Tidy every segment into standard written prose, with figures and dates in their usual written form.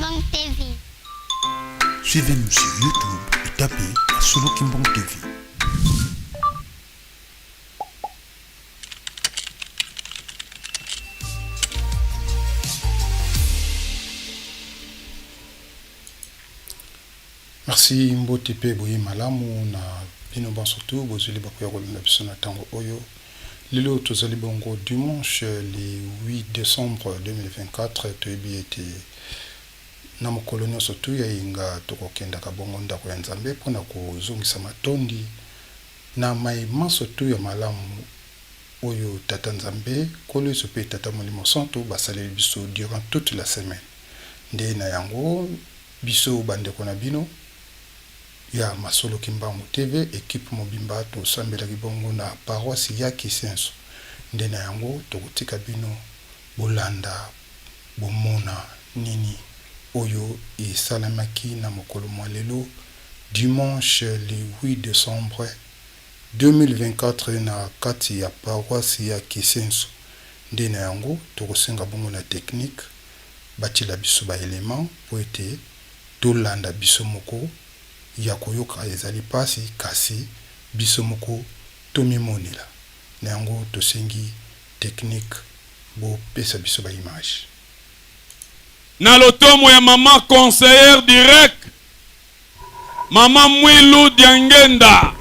Kimbangu TV. Suivez-nous sur YouTube et tapez Masolo Kimbangu TV. Merci mbote pe boye malamu na bino banso tu bozwi libaku ya kolanda biso na ntango oyo. Lelo tozali bongo dimanche le 8 décembre 2024. Toyebi ete na mokolo nyonso tu ya yenga tokokendaka bongo ndako ya Nzambe mpo na kozongisa matondi na mai manso tu ya malamu oyo Tata Nzambe, Nkolo Yesu mpe Tata Molimo Santu basaleli biso durant toute la semaine. Nde na yango biso bandeko na bino ya Masolo Kimbangu TV, equipe mobimba tosambelaki bongo na paroisse ya Kisenso. Nde na yango tokotika bino bolanda bomona nini oyo esalamaki na mokolo mwa lelo dimanche le 8 decembre 2024 na kati ya paroisse ya Kisenso. Nde na yango tokosenga bongo na technique batiela biso ba elements po ete tolanda biso moko. Ya koyoka ezali pasi kasi biso moko tomimonela. Na yango tosengi technique bopesa biso ba images. Na lotomo ya mama conseillère direct mama Mwilu Diangenda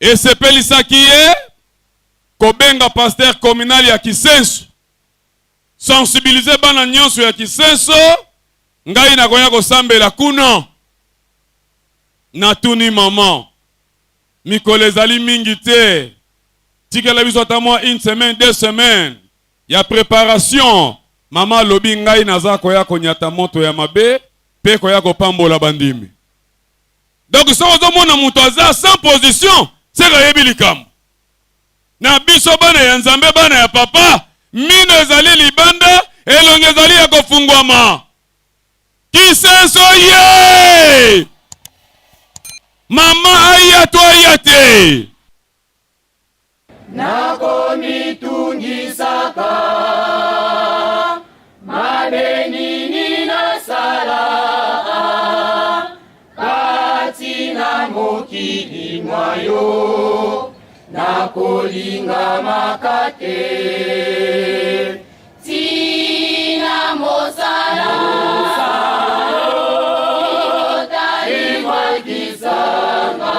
esepelisaki ye kobenga pasteur communal ya Kisenso, sensibiliser bana nyonso ya Kisenso, ngai nakoya kosambela kuna. Natuni mama, mikolo ezali mingi te, tikela biso ata mwa une semaine, deux semaines ya preparation. Mama alobi ngai naza koya konyata moto ya mabe pe koya kopambola bandimi. Donc soki ozomona moto aza sans position, seke ayebi likambo. Na biso bana ya Nzambe, bana ya papa, mino ezali libanda, elongi ezali ya kofungwama. Kisenso ye! Mama aya to aya te? Nakomitungisaka mabe nini nasala kati na mokili mwa yo, nakolingamaka te. Tina mosala Ibwakisanga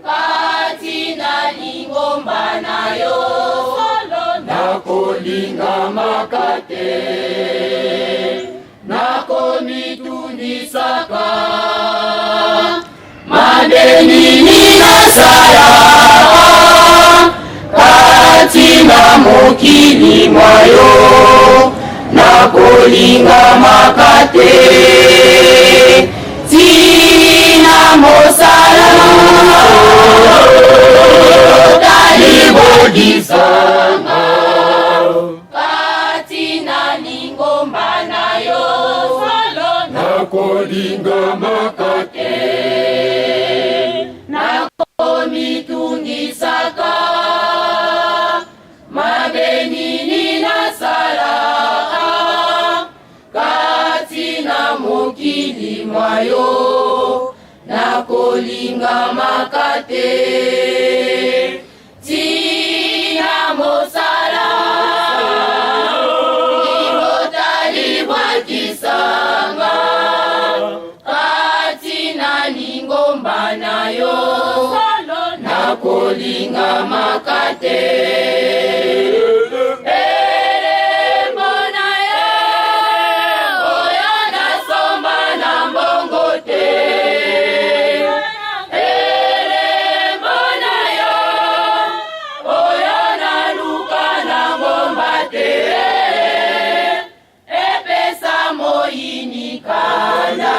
kati na lingomba na yo, nakolingamaka te, nakomitunisaka mabe nini nasala kati na mokili mwa yo, nakolingamaka te. Tina mosala Libongisanga kati na lingomba na yo, nakolingamaka te, nakomitungisaka mabe nini nasala kati na mokili mwa yo, nakolingamaka te. Tina mosala libota libwakisanga kati na lingomba na yo, nakolingamaka te. Elembo na yo oyo nasomba na mbongo te, elembo na yo oyo naluka na ngomba te, epesa moyini kanda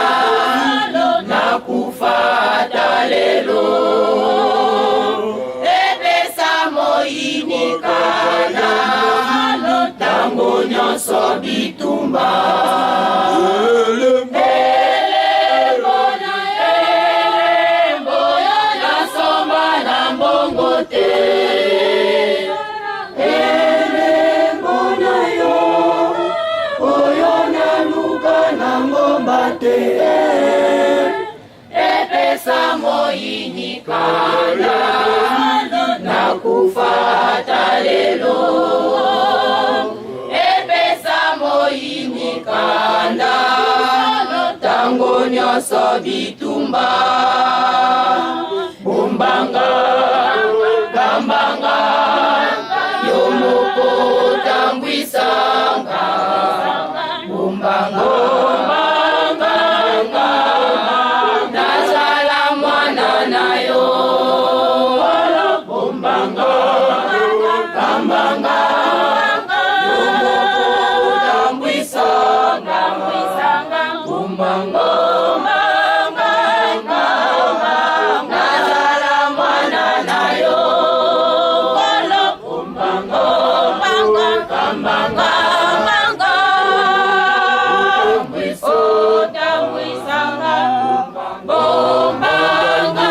nakufa ata lelo, epesa moyini kanda tango nyonso bitumba. Elembo na yo elembo nasomba na mbongo te, elembo na yo oyo naluka. moyini kanda nakufa ata lelo epesa moyini kanda ntango nyonso bitumba bombanga kambanga yo moko tambwisanga bombanga nazala mwana na yo bombanga kambanga yo moko tambwisanga bombanga nazala mwana na yo bombanga kambanga otambwisanga bombanga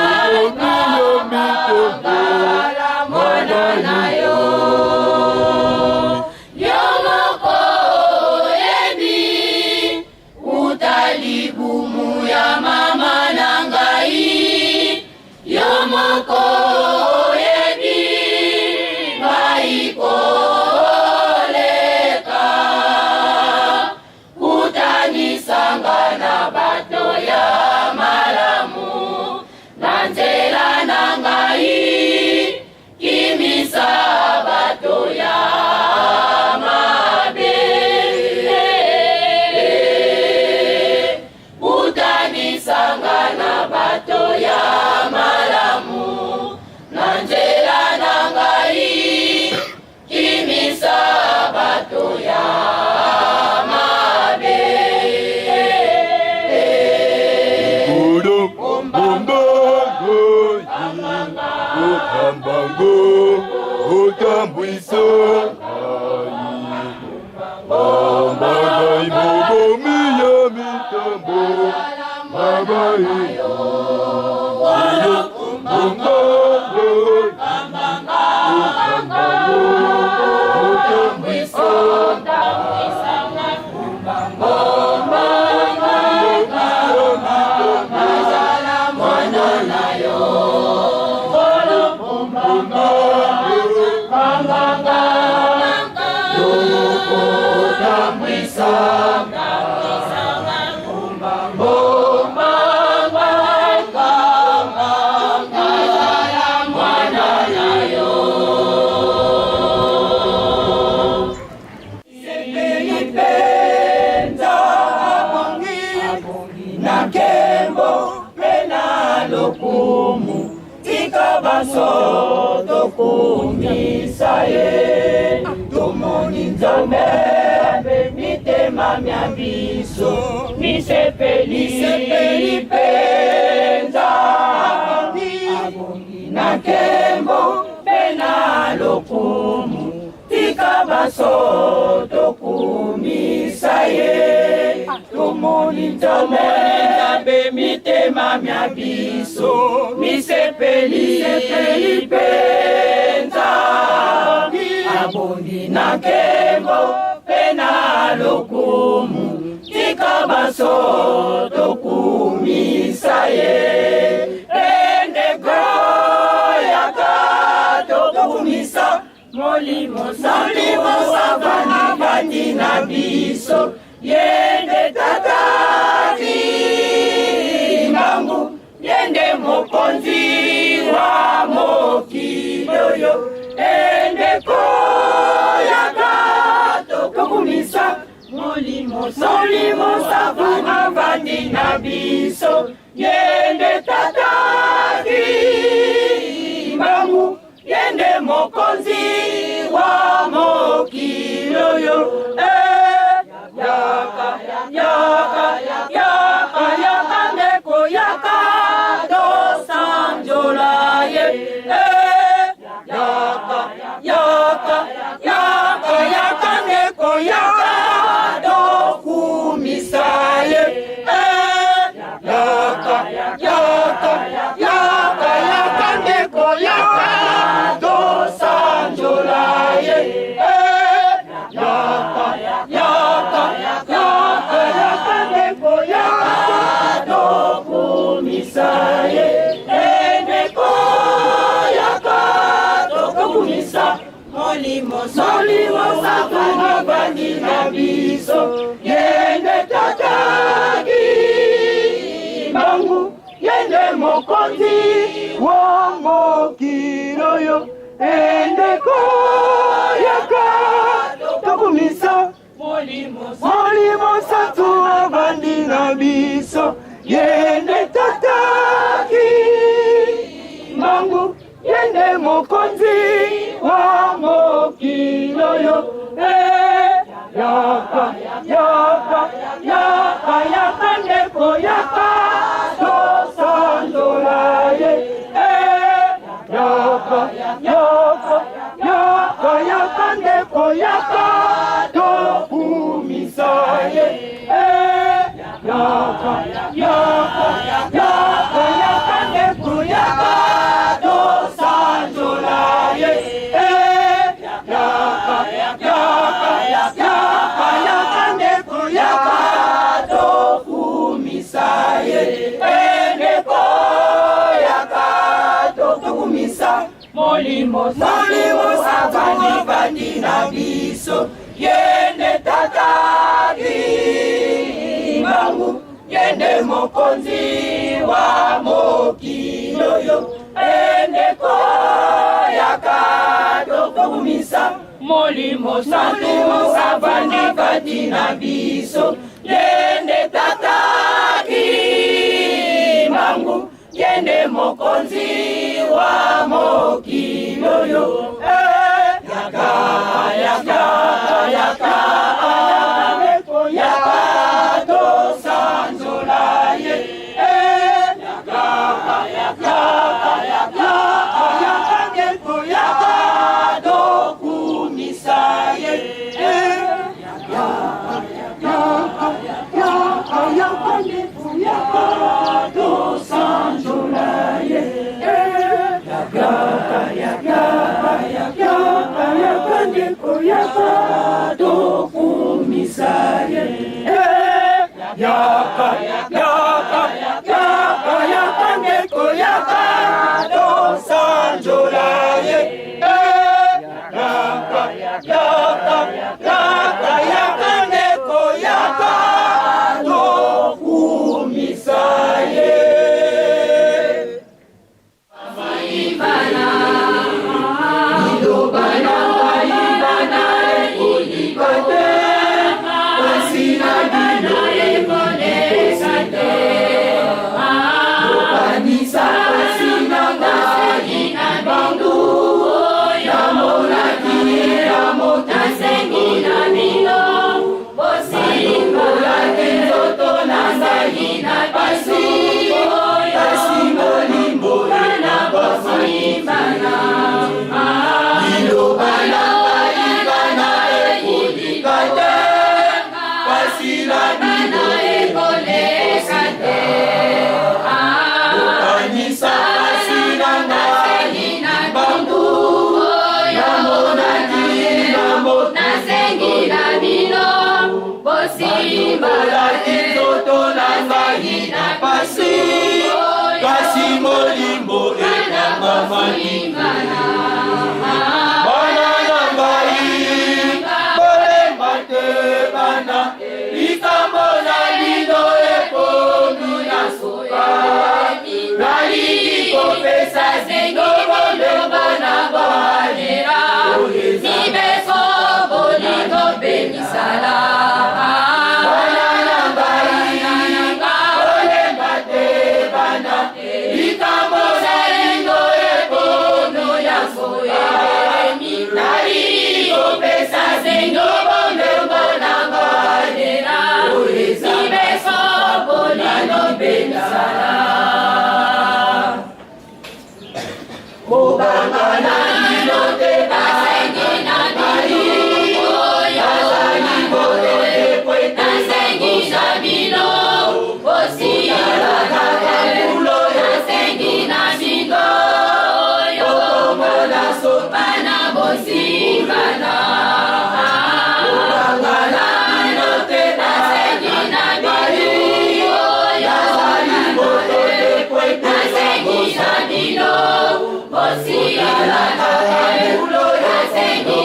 nazala mwana na yo yo moko oyebi uta libumu ya mama na ngai yo moko oyebi ngai koleka kutanisanga na bato ya malamu na nzela na ngai kimisa bato ya mabe kutanisanga na bato ya malamu na nzela na ngai kimisa bato ya mabe Kudu bombango okambango otambwisa ngai bambangai mobomi ya mitambo babai bombango okambango otambwisa Na nkembo mpe na lokumu tika banso tokumisa ye tomoni nzambe mitema mya biso misepeli mpenza na nkembo mpe na lokumu tika banso tokumisa ye tomoni nzambe mitema mya biso misepeli mpenza abongi na nkembo mpe na lokumu tika banso tokumisa ye endeko yaka tokumisa molimo santu avandi na biso yende tata kimbangu yende mokonzi wa mokili oyo endeko yaka tokumisa molimo santu avandi na biso yende tata kimbangu yende mokonzi wa mokili oyo yaka yaka yaka yaka ndeko yaka tosanjola ye yaka yaka yaka yaka ndeko yaka tokumisa ye yaka yaka yaka yaka. Molimo Santu avandi na biso, yende Tata Kimbangu, yende mokonzi wa mokili oyo, endeko yaka tokumisa Molimo Santu avandi na biso, yende Tata Kimbangu, yende mokonzi wa mokili oyo. Eh, yaka yaka yaka yaka ndeko yaka tosanzola ye. Eh, yaka yaka yaka yaka ndeko yaka tokumisa ye. Eh, yaka yaka yaka yaka ndeko yaka tosanzola ye. Eh, yaka yaka yaka yaka ndeko yaka tokumisa ye. Eh, ndeko yaka tokumisa Molimo Santu avandi na biso, yende Tata Kimbangu, yende mokonzi wa mokili oyo, endeko yaka tokumisa Molimo Santu avandi kati na biso, yende Tata Kimbangu, yende mokonzi wa mokili oyo. Eh, yaka yaka yaka yaka tosanzola ye. Eh, yaka yaka yaka yaka ndeko yaka tokumisa ye. Eh, yaka yaka yaka yaka ndeko yaka tosanzola ye. Eh, yaka yaka yaka yaka ndeko yaka tokumisa ye. Eh, yaka yaka yaka yaka ndeko yaka tosanzola ye. Eh, yaka yaka yaka yaka ndeko yaka tokumisa ye. Nasengi na bino bosimbolaki nzoto na ngai na pasi, kasi molimo ekangamaki. Bana na ngai, bolemba te, bana, likambo na bino ekomi na suka. Nalingi kopesa bino bolembo na boalera mibeko, bolingo mpe misala. Bana na ngai, bolemba te, bana, likambo na bino ekomi na suka. Nalingi kopesa bino bolembo na boalera mibeko, bolingo mpe misala. Kobanga na bino te. Nasengi na bino Nazali moto te po ete nasengi na bino bosimba. Nasengi na bino oyo okomona soki bana bosimbana. Kobanga na bino te. Nasengi na bino oyo Nazali moto te po ete nasengi na bino bosimbana. Nasengi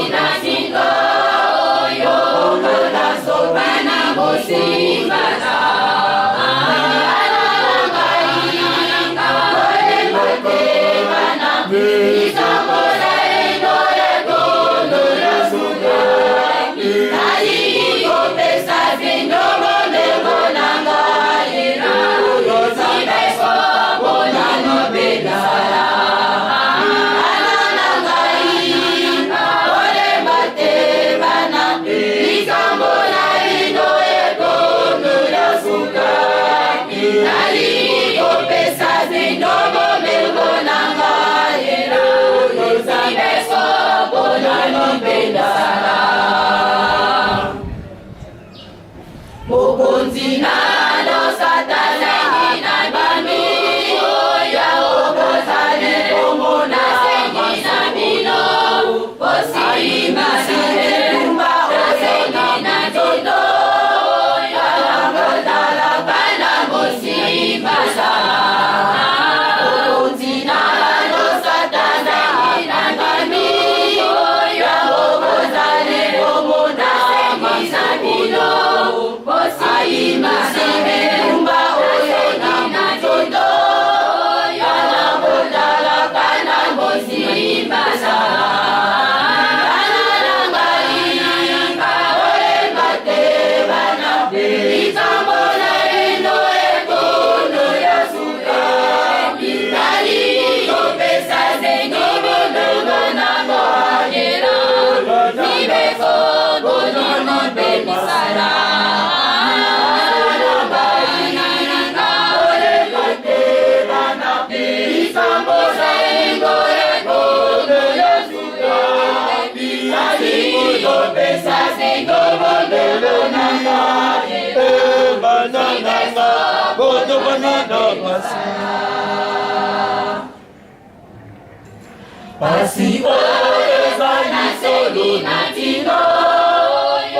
Pasi oyo ezali solo na tino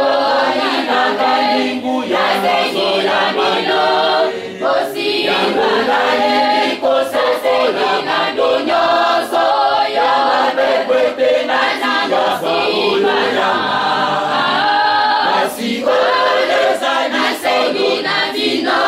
oyinaka linguya nyonso ya bino yango nalingi kososola bino nyonso ya mabe po ete natia baoyo yanga pasi oyo ezali solo na tino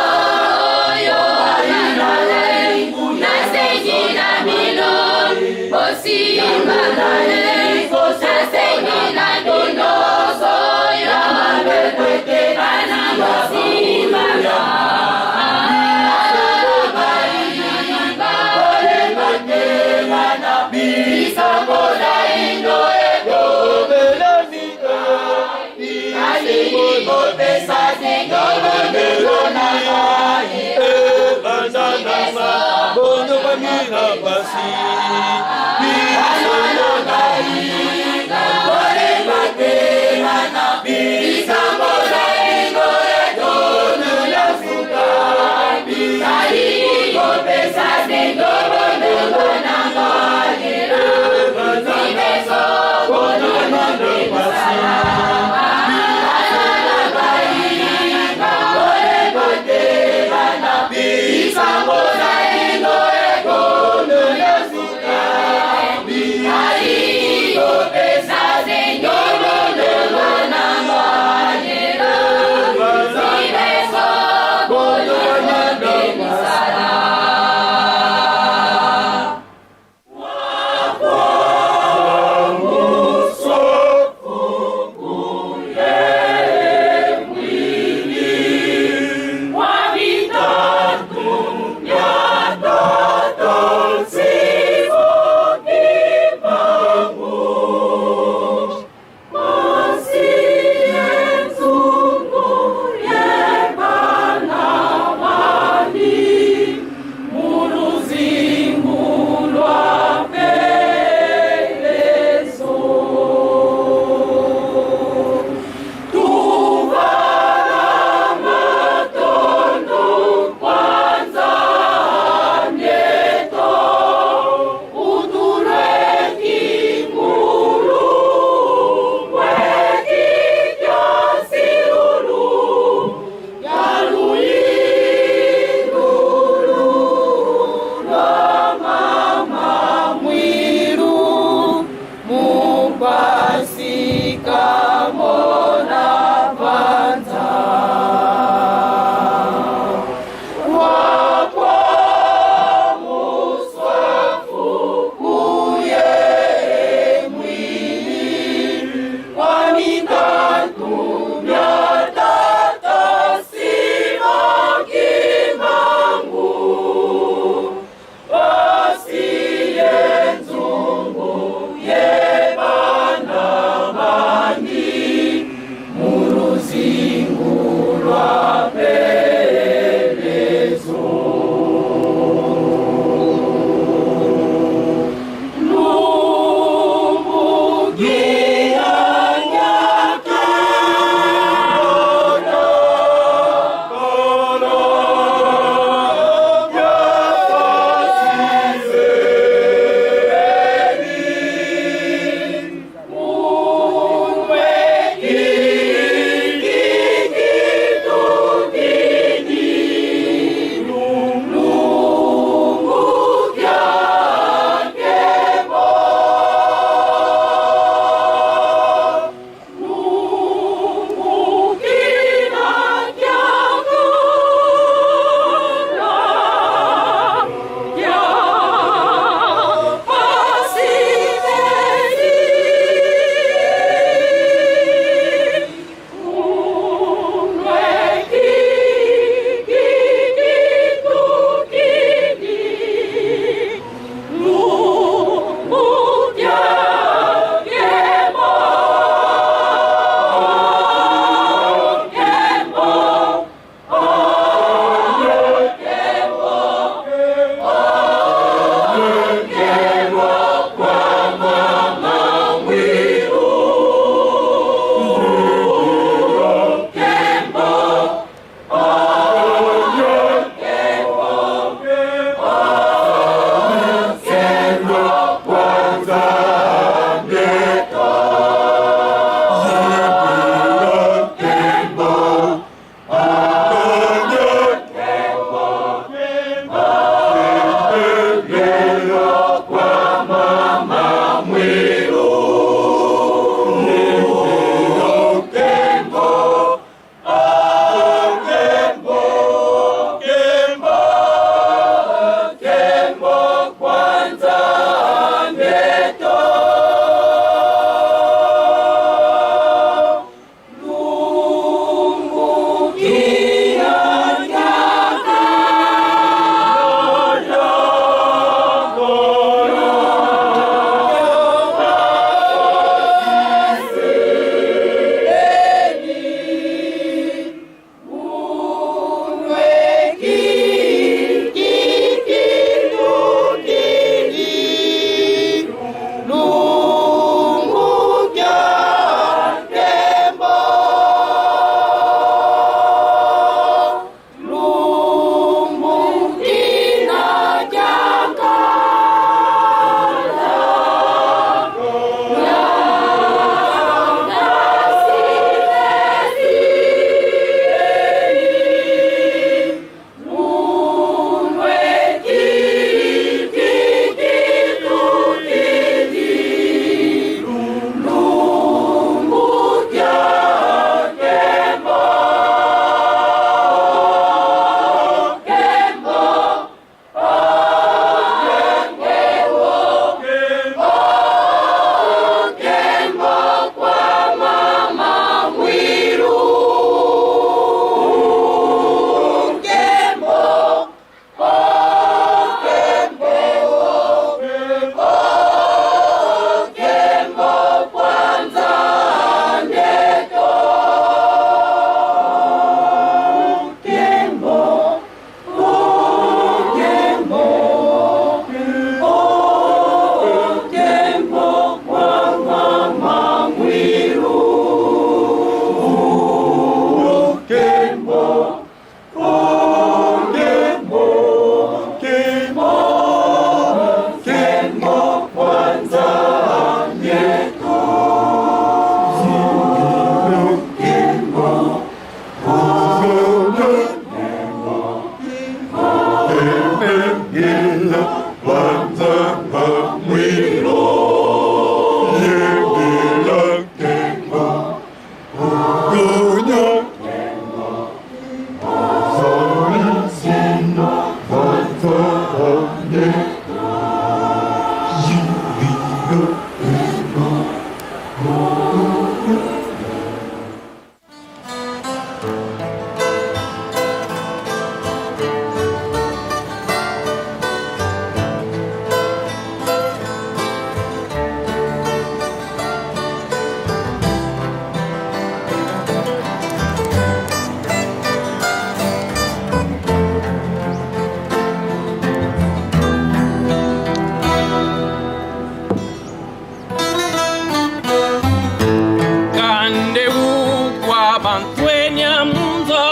bantwenya munza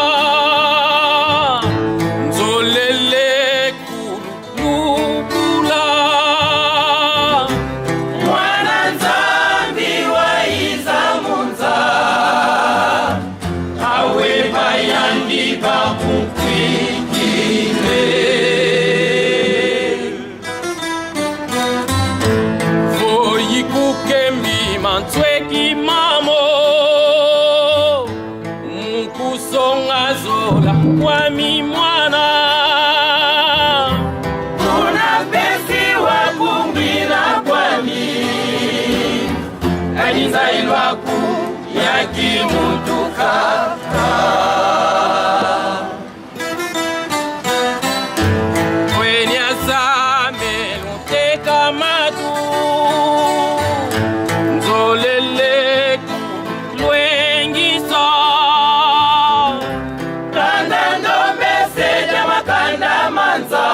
nzolele kulubula Mwana Nzambi waiza munza awe bayandi bakukwikile Voyikukembi mantsweki mamo mukusonga zola kwami mwana Kuna pesi wa kungwila kwami kalinzailwaku yakimutuka Twenyazame luteka matu nzolele lwengisa Kanda ndombeseja makanda manza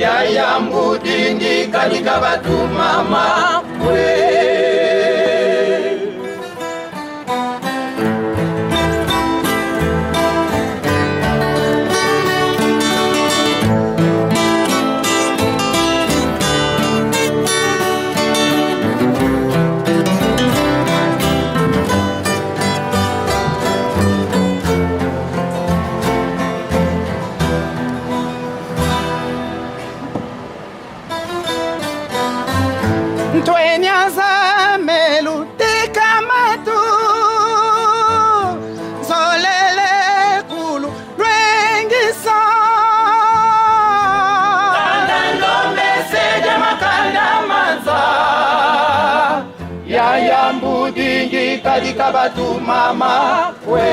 yaya mbudindi kalika batu mama we Nzolele kulu lwengisa Kanda ndombeseja makanda manza yaya mbudingi kalika batu mama we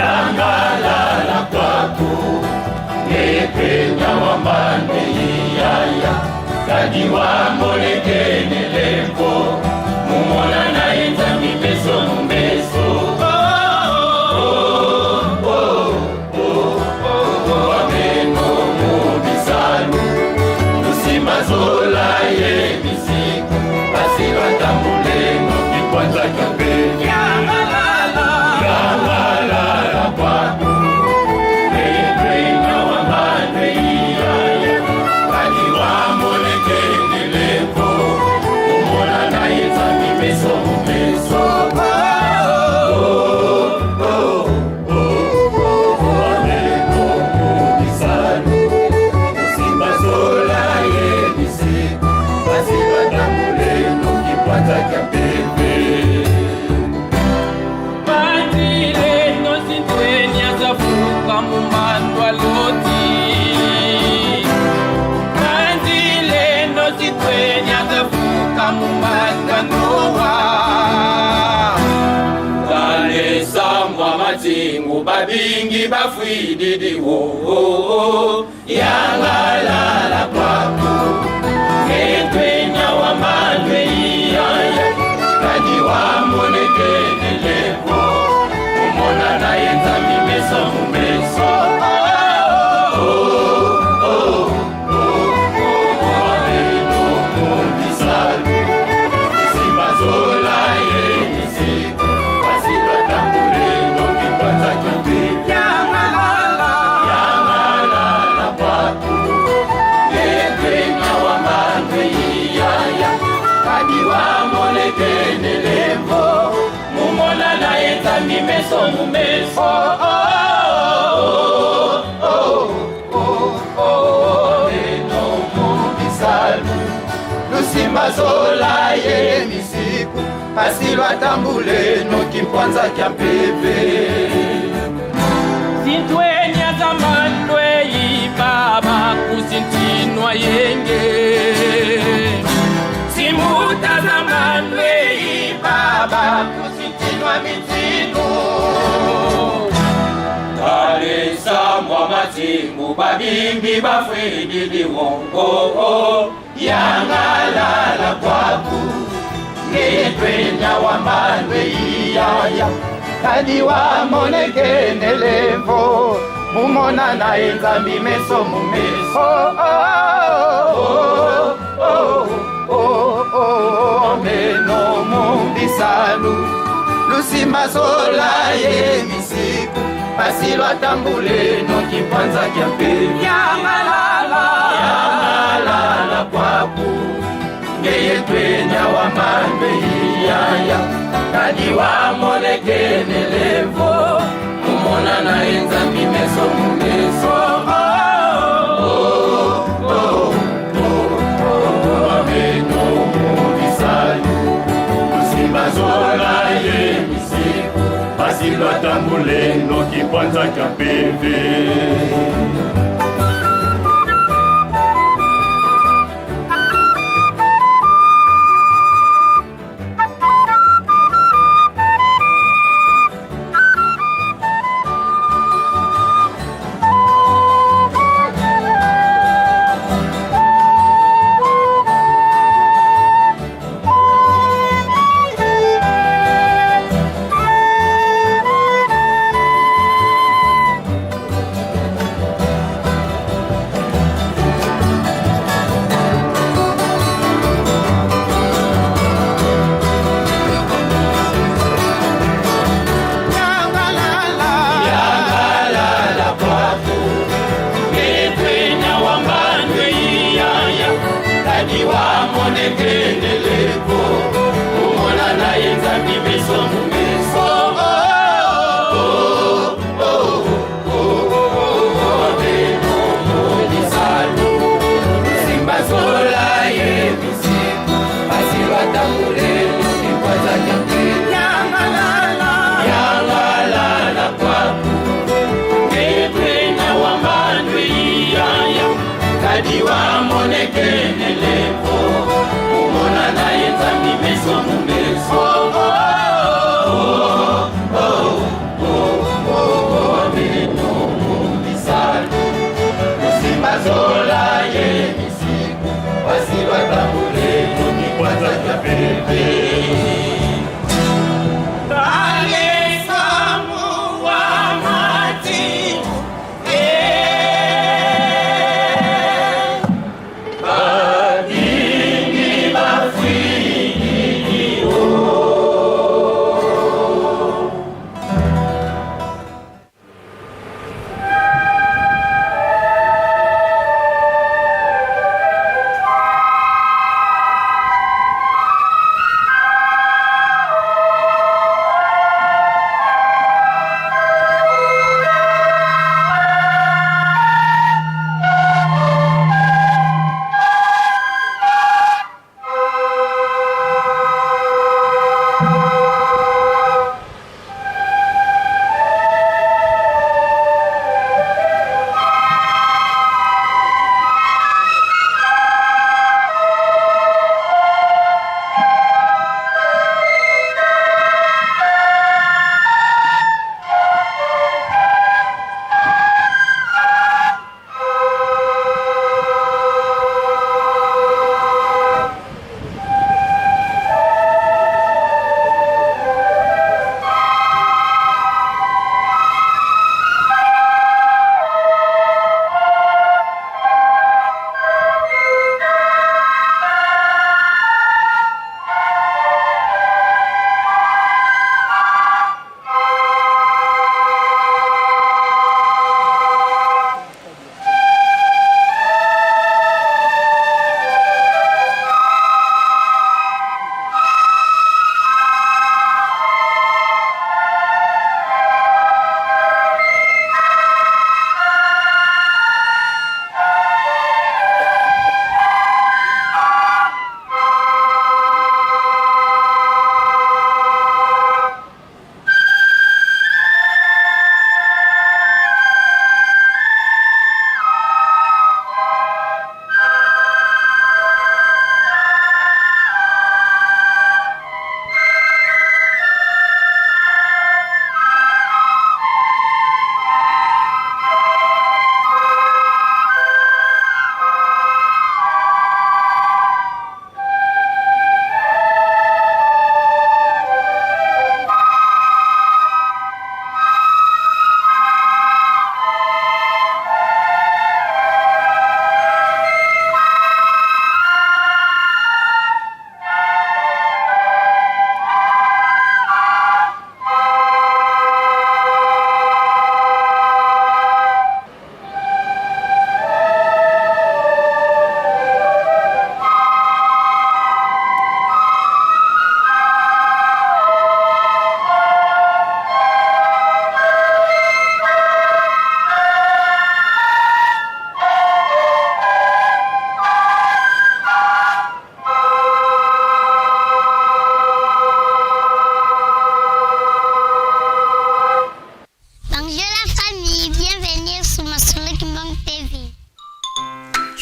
Yangalala kwaku nepenya wambande iyaya kadi wambolekenelembo mumona naye Nzambi meso mumeso wameno mubisalu lusimbazola ye misiku basi batambuleno kikwanza kyapene yangalala kwaku nepenya wambande iyaya kadi wambolekenelembo mumona naye Nzambi meso mumeso Bandile nosintwenya zafuka mumandwa loti Bandile nosintwenya zafuka mumandwa nowa Kanesambwa matingu babingi bafwididiwo yangalala kwaku netwenya wamandwe iyaya kadi wamonekeneleko umona naye Nzambi meso mumeso wameno mubisalu simbazola ye misiku basi batambuleno kikwanza kyampepe yangalala kwaku netwenya wamandwe iyaya kadi wamolekenelembo mumona naye Nzambi meso mumeso eno mubisalu lusimbazola ye misiku pasi lwatambuleno kimpwanza kya mpeve Sintwenya mayenge simutazambanwe baba kusitinwa mitinu Kalesa mwa matimbu babimbi bafwidi liwongo yangalala kwaku ngetwenya wambanwe iyaya kadi wamonekenelevo mumona na enzambi meso mumeso oh, oh, oh, oh, meno mumbisalu lusimbazola ye misiku pasi lwatambule noki mpanza kya mpe yangalala yangalala kwaku ngeye twenya wamandwe iyaya kadi wamonekenelevo mumona na enzambi meso mumeso oh, oh, oh, oh, ameno mubisalu lusimbazola ye misiku pasi lwatambule noki mpanza kya mpeve.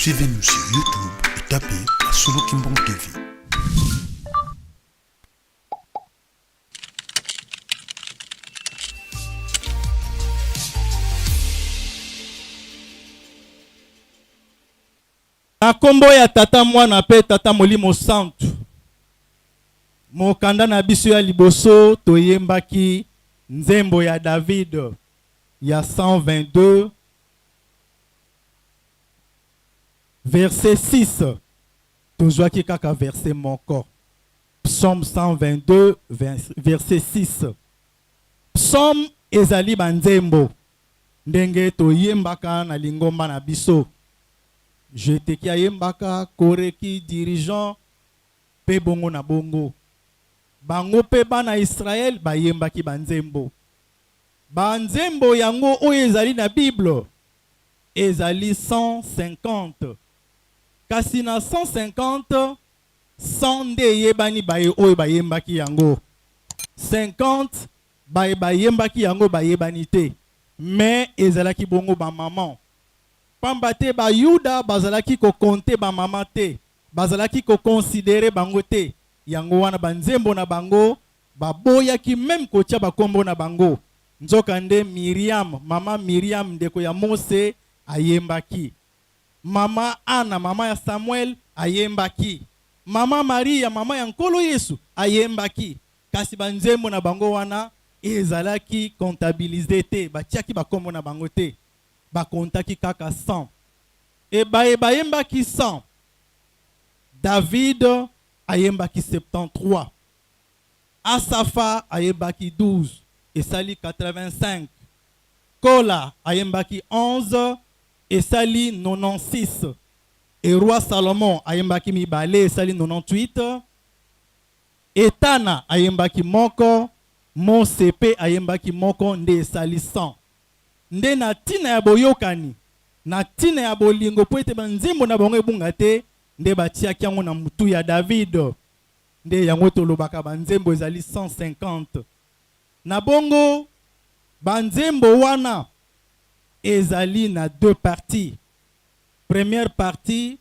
Suivez-nous sur YouTube et tapez Masolo Kimbangu TV. Na nkombo ya Tata, Mwana mpe Tata Molimo Santu. Mokanda na biso ya liboso toyembaki nzembo ya David ya 122 verset 6 tozwaki kaka verset moko. Psaume 122 verset 6. Psaume ezali banzembo ndenge toyembaka na lingomba na biso. Jeteki ayembaka, Koreki, dirigeant, mpe bongo na bongo. Bango mpe bana Israël bayembaki banzembo. Banzembo yango oyo ezali na Bible ezali 150. Kasi na 150, 100 nde eyebani baye oyo bayembaki yango. 50 baye bayembaki yango bayebani te. Mais ezalaki bongo ba mamans. Pamba te Bayuda bazalaki ko compter ba mama te, bazalaki ko considerer bango te, yango wana ba nzembo na bango baboyaki meme kotia ba kombo na bango. Nzokande Miriam, mama Miriam ndeko ya Mose ayembaki. Mama Ana, mama ya Samuel ayembaki. Mama Maria, mama ya Nkolo Yesu ayembaki. Kasi ba nzembo na bango wana ezalaki comptabiliser te, batiaki ba kombo na bango te. Ba comptaki kaka 100. Et baye bayembaki 100, David ayembaki 73, Asafa ayembaki 12, esali 85, Kola ayembaki 11, esali 96, et roi Salomon ayembaki mibale, esali 98, Etana ayembaki moko, Mose pe ayembaki moko, nde esali 100. Nde na tina ya boyokani, na tina ya bolingo, mpo ete banzembo na bango ebunga te, nde batiaki yango na mutu ya David. Nde yango tolobaka banzembo ezali 150. Na bongo, banzembo wana ezali na deux parties. Première partie,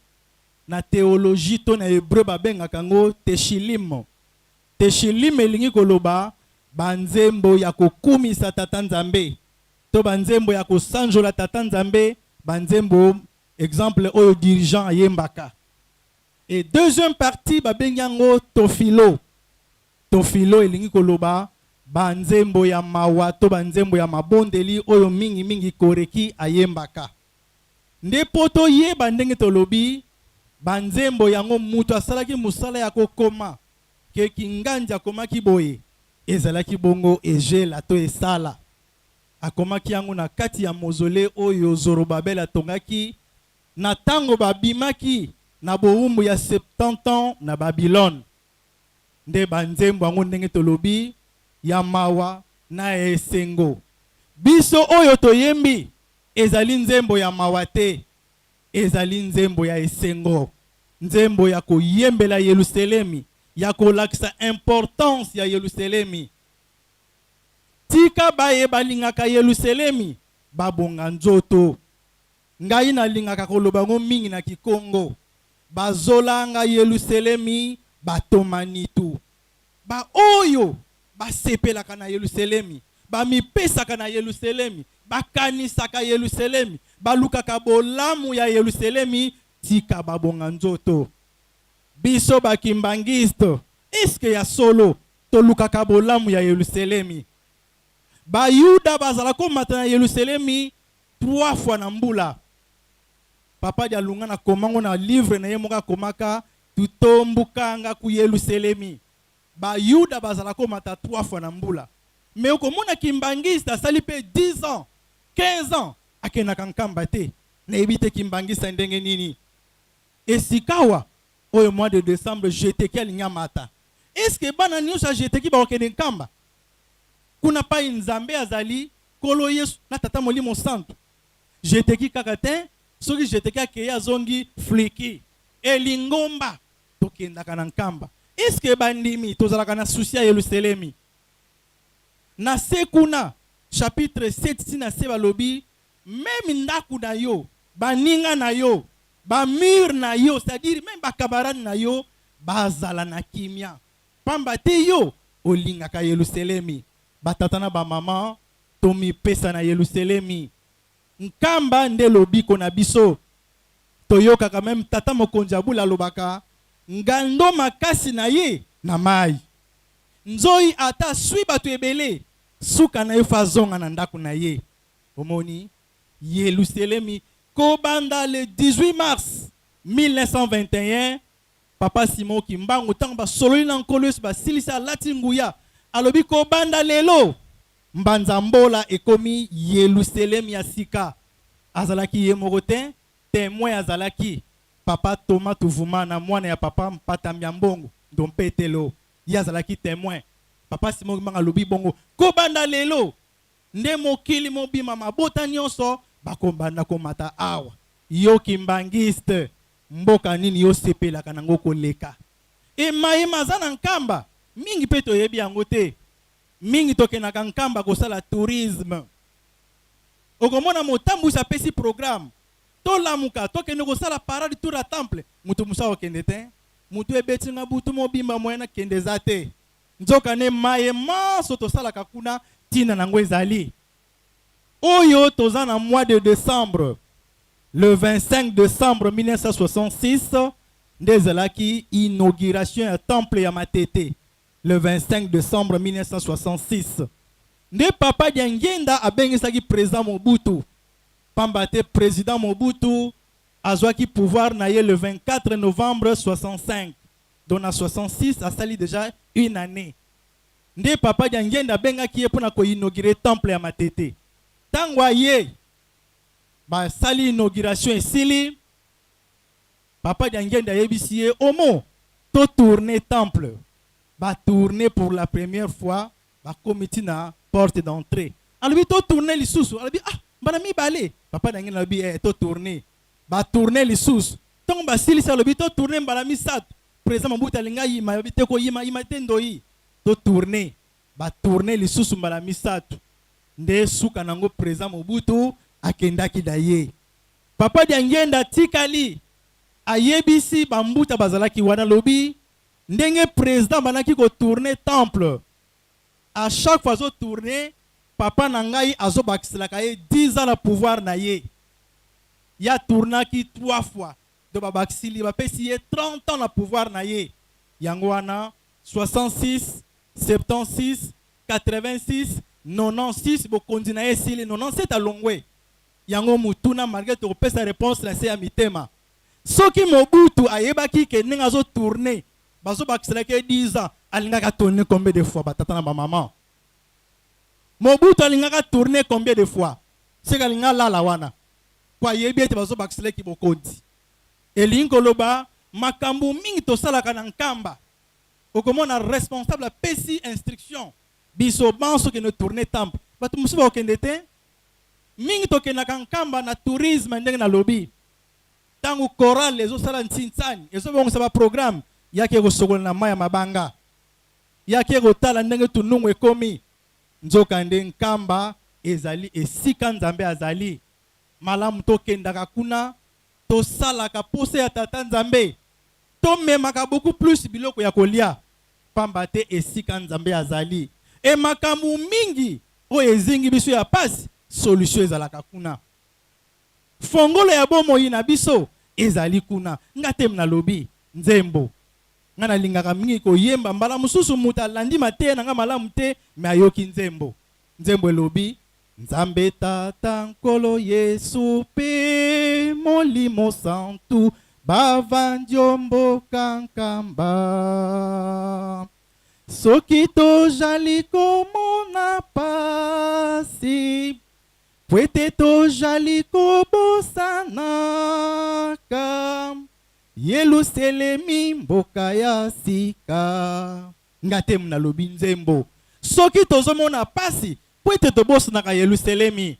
na theologie to na hebreu babengaka yango Teshilim. Teshilim elingi koloba banzembo ya kokumisa Tata Nzambe to banzembo ya kosanjola Tata Nzambe, banzembo exemple oyo dirigeant ayembaka. Et deuxième partie babengi yango Tofilo. Tofilo elingi koloba banzembo ya mawa to banzembo ya mabondeli oyo mingi mingi Koreki ayembaka. Nde mpo toyeba ndenge tolobi banzembo yango mutu asalaki mosala ya kokoma que Kingandi akomaki boye, ezalaki bongo Ejela to Esala. Akomaki yango na kati ya mausolee oyo Zorobabel atongaki na tango babimaki na bowumbu ya 70 ans na Babylone. Nde ba nzembo yango ndenge tolobi ya mawa na ya esengo. Biso oyo toyembi ezali nzembo ya mawa te, ezali nzembo ya esengo, nzembo ya koyembela Yeluselemi, ya kolakisa importance ya Yeluselemi. Tika baye balingaka Yeluselemi babonga nzoto. Ngai nalingaka koloba yango mingi na kikongo. Bazolanga Yeluselemi batomanitu. Baoyo basepelaka na Yeluselemi, bamipesaka na Yeluselemi, bakanisaka Yeluselemi, balukaka bolamu ya Yeluselemi, tika babonga nzoto. Biso ba kimbanguiste, est-ce que ya solo tolukaka bolamu ya Yeluselemi? Bayuda bazala komata na Yeluselemi trois fois na mbula. Papa Dialungana akoma ngo na livre na ye moko akomaka Tutombukanga ku Yeluselemi. Ba Yuda bazala komata trois fois na mbula. Mais okomona kimbanguiste asali pe 10 ans, 15 ans akendaka Nkamba te. Nayebi te kimbanguiste ndenge nini. Et sikawa oyo mois de decembre Jeteki alingi amata. Est ce que bana nionso ya Jeteki bakokende Nkamba? Kuna payi Nzambe azali, Nkolo Yesu na Tata Molimo Santu. Jeteki kaka te, soki Jeteki akeyi azongi fliki. Et lingomba tokendaka na Nkamba. Est ce que bandimi tozalaka na souci ya Yeluselemi? Na se kuna chapitre 7 ti na se balobi meme ndaku na yo, baninga na yo. Ba murs na yo, c'est-à-dire meme ba camarades na yo bazala na kimia, pamba te yo olingaka Yeluselemi. Ba tata na ba mama, tomipesa na Yeluselemi. Nkamba nde lobiko na biso. Toyokaka meme tata mokonzi ya bule alobaka, ngando makasi na ye na mayi. Nzoyi ata aswi batu ebele, suka na ye faut azonga na ndaku na ye. Omoni? Yeluselemi kobanda le 18 mars 1921, Papa Simon Kimbangu tango basololi na Nkolo Yesu basilisi alati nguya, alobi kobanda lelo Mbanza Mbola ekomi Yeluselemi ya sika. Azalaki ye moko te, temoin azalaki Papa Thomas Tuvumana mwana ya Papa Mpata Mbiambongo Ndompetelo, ye azalaki temoin. Papa Simon Kimbangu alobi bongo kobanda lelo Nde mokili mobima mabota nionso bakobanda komata awa. Yo kimbanguiste mboka nini yo sepelaka nango koleka? Et maye maza na Nkamba mingi pe toyebi yango te. Mingi tokendaka Nkamba kosala tourisme. Okomona motambwisi apesi programme tolamuka tokende kosala parade tour ya temple mutu mosusu akokende te. Mutu ebeti nga butu mobimba moyen nakende eza te. Nzokande, maye manso tosalaka kuna, ntina na yango ezali oyo toza na mois de decembre, le 25 decembre 1966 nde ezalaki inauguration ya temple ya Matete, le 25 decembre 1966 nde Papa Diangienda abengisaki President Mobutu, pamba te President Mobutu azwaki pouvoir na ye le 24 novembre 65. Donc na 66 asali dejà une annee nde papa Diangienda abengaki ye pona ko inaugurer temple ya Matete. Tango aye basali inauguration esili, papa Diangienda ayebisi ye omo to tourner temple. Ba tourner pour la première fois bakomi ti na porte d'entree. Alobi to tourner lisusu, alobi ah mbala mibale. Papa Diangienda alobi eh to tourner. Ba tourner lisusu. Tango basilisi alobi to tourner mbala misatu. President Mobutu alingi ayima, alobi te koyima yima te ndoyi. To tourner. Ba tourner lisusu mbala misatu. Nde suka nango President Mobutu akendaki na ye. Papa Diangienda atikali ayebisi ba mbuta bazalaki wana alobi ndenge President abandaki ko tourner temple à chaque fois azo tourner papa na ngai azobakiselaka ye 10 ans na pouvoir na ye. Ye a tournaki 3 fois donc ba bakisili ba pesi ye 30 ans na pouvoir na ye yango wana 66 76 86 96 bokonzi na ye esili 97 alongwe yango motuna malgre tokopesa reponse na se ya mitema soki Mobutu ayebaki ke ndenge azo tourner bazo bakiselaki ye 10 ans alingaki a tourner combien de fois ba tata na ba maman Mobutu alingaki a tourner combien de fois Seke alingi alala wana po ayebi ete bazo bakisela ye kibokonzi. Elingi koloba makambu mingi tosalaka na Nkamba okomona responsable apesi instruction biso banso kende tourner temple batu mosusu bakokende te. Mingi tokendaka Nkamba na tourisme ndenge nalobi tango chorale ezosala ntsinsani ezobongisa ba programme yake kosokola na mayi ya mabanga yake kotala ndenge tunungu ekomi Nzokande, Nkamba ezali esika Nzambe azali. Malamu tokendaka kuna, tosalaka posa ya Tata Nzambe, tomemaka beaucoup plus biloko ya kolia, pamba te esika Nzambe azali et makambo mingi oyo ezingi biso ya pasi, solution ezalaka kuna. Fongolo ya bomoi na biso ezali kuna. Nga te nalobi, nzembo. Nga nalingaka mingi koyemba mbala mosusu moto alandi mateya na nga malamu te mais ayoki nzembo. Nzembo elobi, Nzambe Tata Nkolo Yesu pe Molimo Santu bavandi o mboka Nkamba. Soki tojali komona pasi pwete tojali kobosanaka Yeluselemi mboka ya sika. Nga te nalobi nzembo. Soki tozo mona pasi po ete tobosanaka Yeluselemi.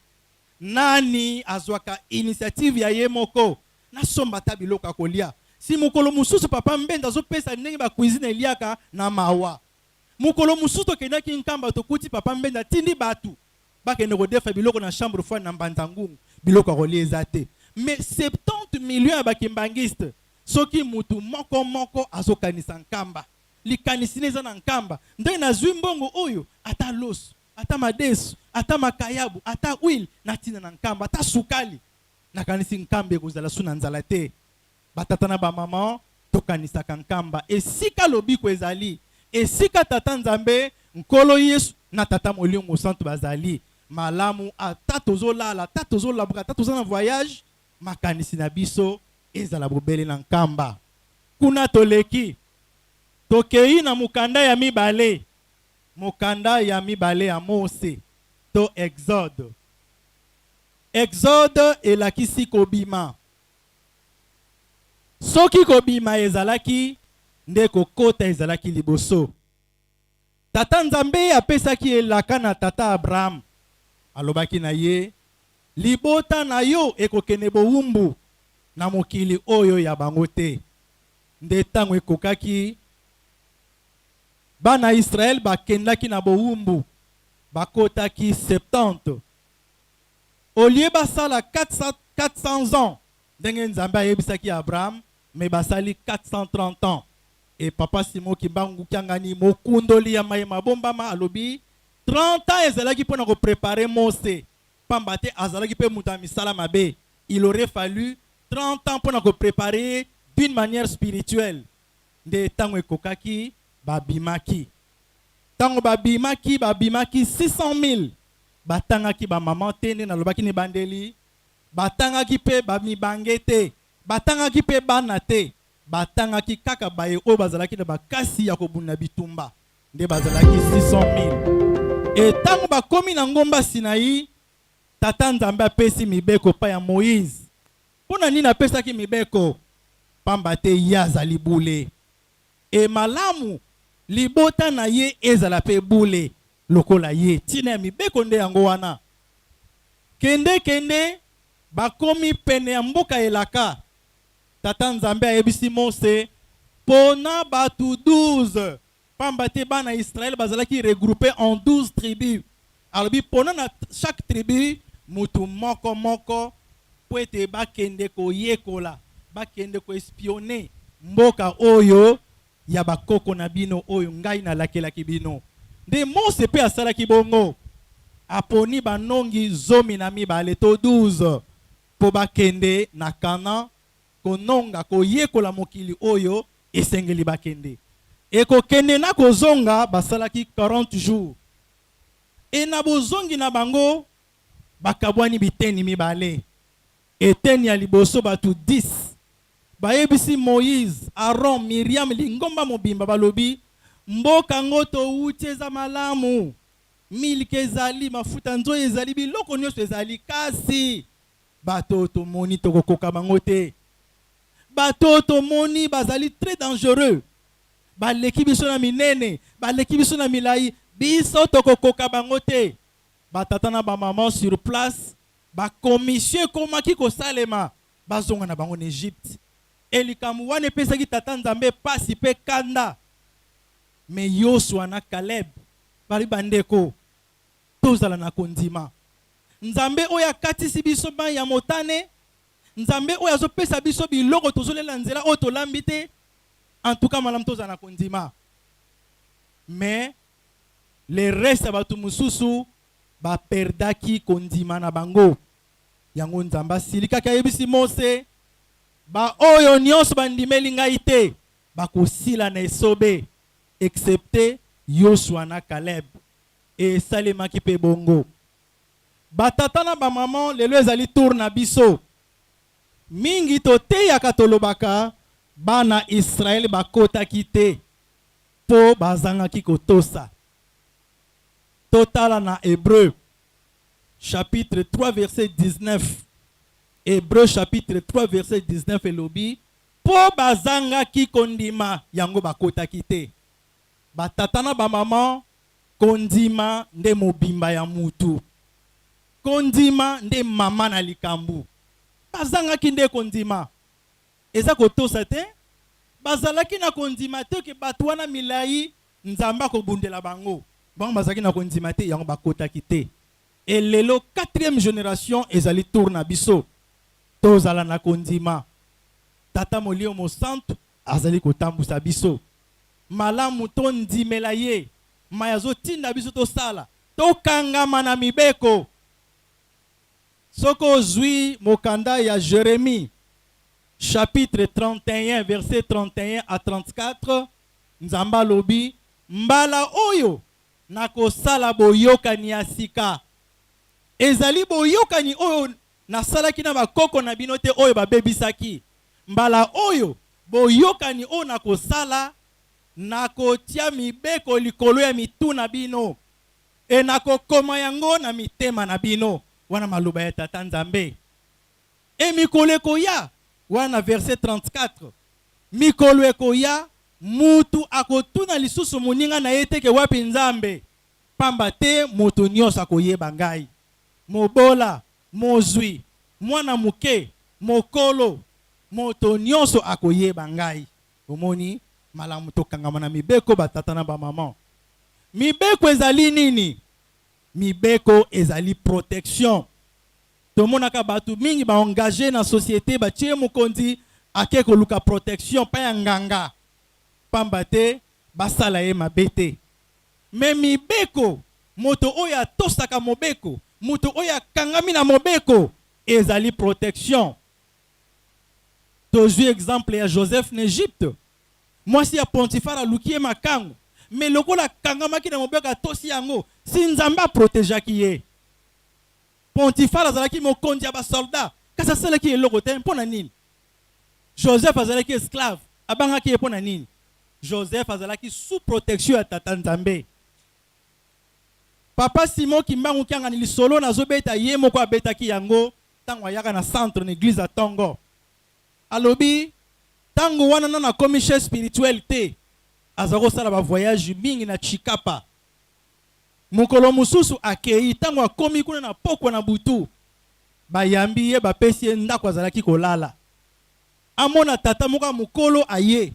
Nani azwaka initiative ya ye moko? Nasomba ata biloko ya kolia. Si mokolo mosusu papa Mbenda azo pesa ndenge ba cuisine eliaka na mawa. Mokolo mosusu tokendaki Nkamba tokuti papa Mbenda atindi batu bakende kodefa biloko na chambre froide na Mbanza Ngungu. Biloko ya kolia eza te. Mais 70 millions ya bakimbangiste, soki mutu moko moko azokanisa Nkamba, likanisi ne eza na Nkamba, ndenge nazwi mbongo oyo, ata loso, ata madesu, ata makayabu, ata huile, natina na Nkamba, ata sukali, nakanisi Nkamba ekozala su na nzala te. Batata na bamama, tokanisaka Nkamba, esika lobiko ezali, esika Tata Nzambe, Nkolo Yesu na Tata Molimo Mosantu bazali. Malamu ata tozolala, ata tozolamuka, ata toza na voyage, makanisi na biso ezala bobele na Nkamba. Kuna toleki, tokei na mokanda ya mibale, mokanda ya mibale ya Mose to Exode. Exode elakisi kobima. Soki kobima ezalaki, nde kokota ezalaki liboso. Tata Nzambe apesaki elaka na tata Abraham, alobaki na ye, Libota na yo ekokende bowumbu na mokili oyo ya bango te. Nde tango ekokaki, bana Israel bakendaki na bowumbu, bakotaki 70. Au lieu basala 400 ans ndenge Nzambe ayebisaki Abraham, mais basali 430 ans. Et papa Simon Kimbangu Kiangani, mokundoli ya maye mabombama, alobi 30 ans ezalaki mpona koprépare Mose, pamba te azalaki mpe moto ya misala mabe. Il aurait fallu 30 ans mpona koprépare d'une manière spirituelle. Nde ntango ekokaki, babimaki. Ntango babimaki, babimaki 600 000. Batangaki bamama te, nde nalobaki na ebandeli, batangaki mpe bamibange te, batangaki mpe bana te, batangaki kaka baye oyo bazalaki na bakasi ya kobunda bitumba, nde bazalaki 600 000. E ntango bakomi na ngomba Sinai, Tata Nzambe apesi mibeko pa ya Moïse. Mpo na nini apesaki mibeko? Pamba te ye azali bule. E malamu libota na ye ezala mpe bule lokola ye. Ntina ya mibeko nde yango wana. Kende kende, bakomi pene ya mboka elaka. Tata Nzambe ayebisi Mose pona bato 12, pamba te bana Israël bazalaki regroupés en 12 tribus. Alobi pona na chaque tribu mutu moko moko, po ete bakende koyekola, bakende koespionner mboka oyo ya bakoko na bino, oyo ngai nalakelaki bino. Nde Mose mpe asalaki bongo, aponi banongi 12 to 12 mpo bakende na Canaan kononga, koyekola mokili oyo esengeli bakende. Ekokende na kozonga basalaki 40 jours. E na bozongi na bango, bakabwani biteni mibale. Eteni ya liboso, bato 10 bayebisi Moïse, Aaron, Miriam, lingomba mobimba, balobi: mboka ngo towuti eza malamu, miliki ezali, mafuta nzoi ezali, biloko nyonso ezali, kasi bato tomoni tokokoka bango te. Bato tomoni bazali très dangereux, baleki biso na minene, baleki biso na milai, biso tokokoka bango te. Batata na bamama, sur place bacommission ekomaki kosalema, bazonga na bango na Egypte. E likambo wana epesaki Tata Nzambe pasi mpe kanda. Me Yosua na Caleb bali: bandeko, tozala na kondima. Nzambe oyo akatisi biso mai ya Motane, Nzambe oyo azopesa biso biloko tozolela nzela oyo tolambi te, en tout cas malamu tozala na kondima. Mais le reste ya bato mosusu baperdaki kondima na bango. Yango Nzambe asilikaki, ayebisi Mose: baoyo nyonso bandimeli ngai te bakosila na esobe, excepté Yosua na Caleb. Esalemaki mpe bongo. Batata na bamama, lelo ezali tour na biso. Mingi toteyaka, tolobaka bana Israele bakotaki te mpo bazangaki kotosa. Totala na Hébreu chapitre 3 verset 19. Hébreu chapitre 3 verset 19 elobi: mpo bazangaki kondima, yango bakotaki te. Batata na bamama, kondima nde mobimba ya mutu, kondima nde mama na likambo. Bazangaki nde kondima, eza kotosa te. Bazalaki na kondima te ke bato wana milai, Nzambe akobundela bango. Bango bazalaki na kondima te, yango bakotaki te. E lelo, quatrième génération, ezali tour na biso. Tozala na kondima. Tata Molimo Mosantu azali kotambusa biso. Malamu tondimela ye maye azotinda biso tosala. Tokangama na mibeko. Soki ozwi mokanda ya Jeremie chapitre 31 verset 31 à 34, Nzambe alobi, Mbala oyo nakosala boyokani ya sika. Ezali boyokani oyo nasalaki na bakoko na bino te oyo babebisaki. Mbala oyo, boyokani oyo nakosala, nakotia mibeko likolo ya mitu na bino, e nakokoma yango na mitema na bino. Wana maloba ya Tata Nzambe. E mikolo ekoya, wana na verset 34, mikolo ekoya, mutu akotuna lisusu moninga na ye te ke wapi Nzambe, pamba te moto nyonso akoyeba ngai. Mobola, mozwi, mwana moke, mokolo, moto nyonso akoyeba ngai. Bomoni, malamu tokangama na mibeko, ba tata na ba maman. Mibeko ezali nini? Mibeko ezali protection. Tomonaka bato mingi ba engager na societe, batie ye mokonzi, ake koluka protection pa ya nganga, pamba te basala ye mabe te. Mais mibeko, moto oyo atosaka mobeko, moto oyo akangami na mobeko, ezali protection. Tozui exemple ya Joseph na Egypte. Mwasi ya Pontifar aluki ye makangu, mais lokola akangamaki na mobeko atosi yango, si Nzambe a protegeaki ye. Pontifar azalaki mokonzi ya ba soldats, kasi asalaki eloko te. Mpo na nini? Joseph azalaki esclave, abangaki ye mpo na nini? Joseph azalaki sous protection ya Tata Nzambe. Papa Simon Kimbangu Kiangani lisolo nazobeta ye moko abetaki yango tango ayaka na centre na eglise ya tongo. Alobi tango wana nanu akomi chef spirituel te, aza kosala ba voyage mingi na Tshikapa. Mokolo mosusu akeyi, tango akomi kuna na pokwa na butu, bayambi ye bapesi ye ndako azalaki kolala. Amona tata moko ya mokolo aye,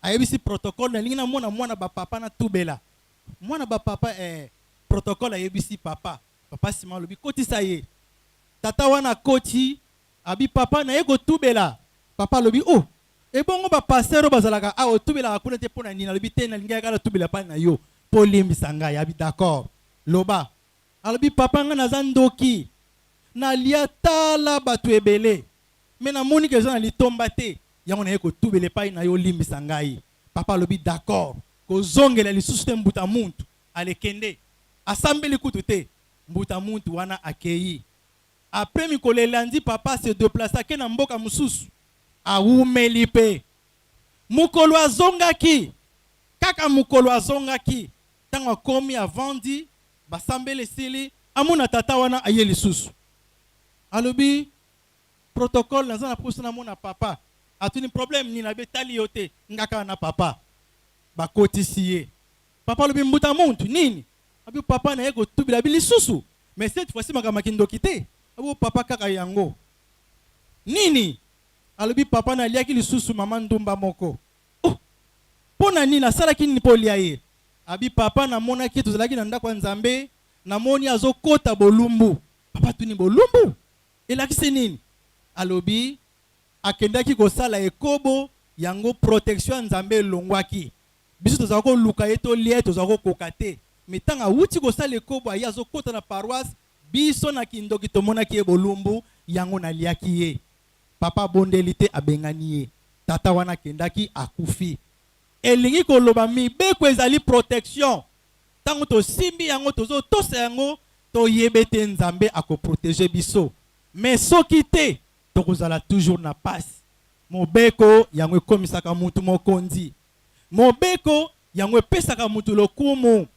ayebisi protocole nalingi namona mwana ba papa natubela. Mwana ba papa ee, protocole ayebisi papa, papa Simon alobi kotisa ye. Tata wana akoti, abi papa naye kotubela. Papa alobi oh ebongo ba pasteur oyo bazalaka awa otubelaka kuna te pona nini? Alobi te nalingaki kaka natubela epai na yo po olimbisa ngai. Abi d'accord loba. Alobi papa ngai naza ndoki nalia tala batu ebele mais namoni ke eza na litomba te yango naye kotubela epai na yo olimbisa ngai. Papa alobi d'accord kozongela lisusu te mbuta muntu ale kende. Asambeli kutu te mbuta muntu wana akeyi. Après mikolo elandi papa a se deplacer ake na mboka mosusu awumeli pe mokolo azongaki kaka mokolo azongaki tango akomi avandi basambeli esili amona tata wana aye lisusu alobi protocole naza na posa namona papa atuni problème nini alobi etali yo te nga kaka na papa bakotisi ye Papa alobi mbuta muntu nini? Abi papa naye kotubela abi lisusu mais cette fois ci makambo ya kindoki te. Abi papa kaka yango nini? Alobi papa naliaki lisusu mama ndumba moko. Oh pona nini asalaki nini po olia ye? Abi papa namonaki ye tozalaki na ndako ya Nzambe namoni azokota bolumbu. Papa atuni bolumbu elakisi nini? Alobi akendaki kosala ekobo yango protection ya Nzambe elongwaki. Biso tozala ko luka ye to lia ye tozala ko koka te mais tango awuti kosala ekobo aye azo kota na paroisse biso na kindoki tomonaki ye bolumbu yango na liaki ye papa abondeli te abengani ye tata wana akendaki akufi elingi koloba mibeko ezali protection tango tosimbi yango tozo tosa yango toyebe te Nzambe ako proteger biso mais soki te tokozala toujours na pasi mobeko yango ekomisaka mutu mokonzi Mobeko yango epesaka mutu lokumu.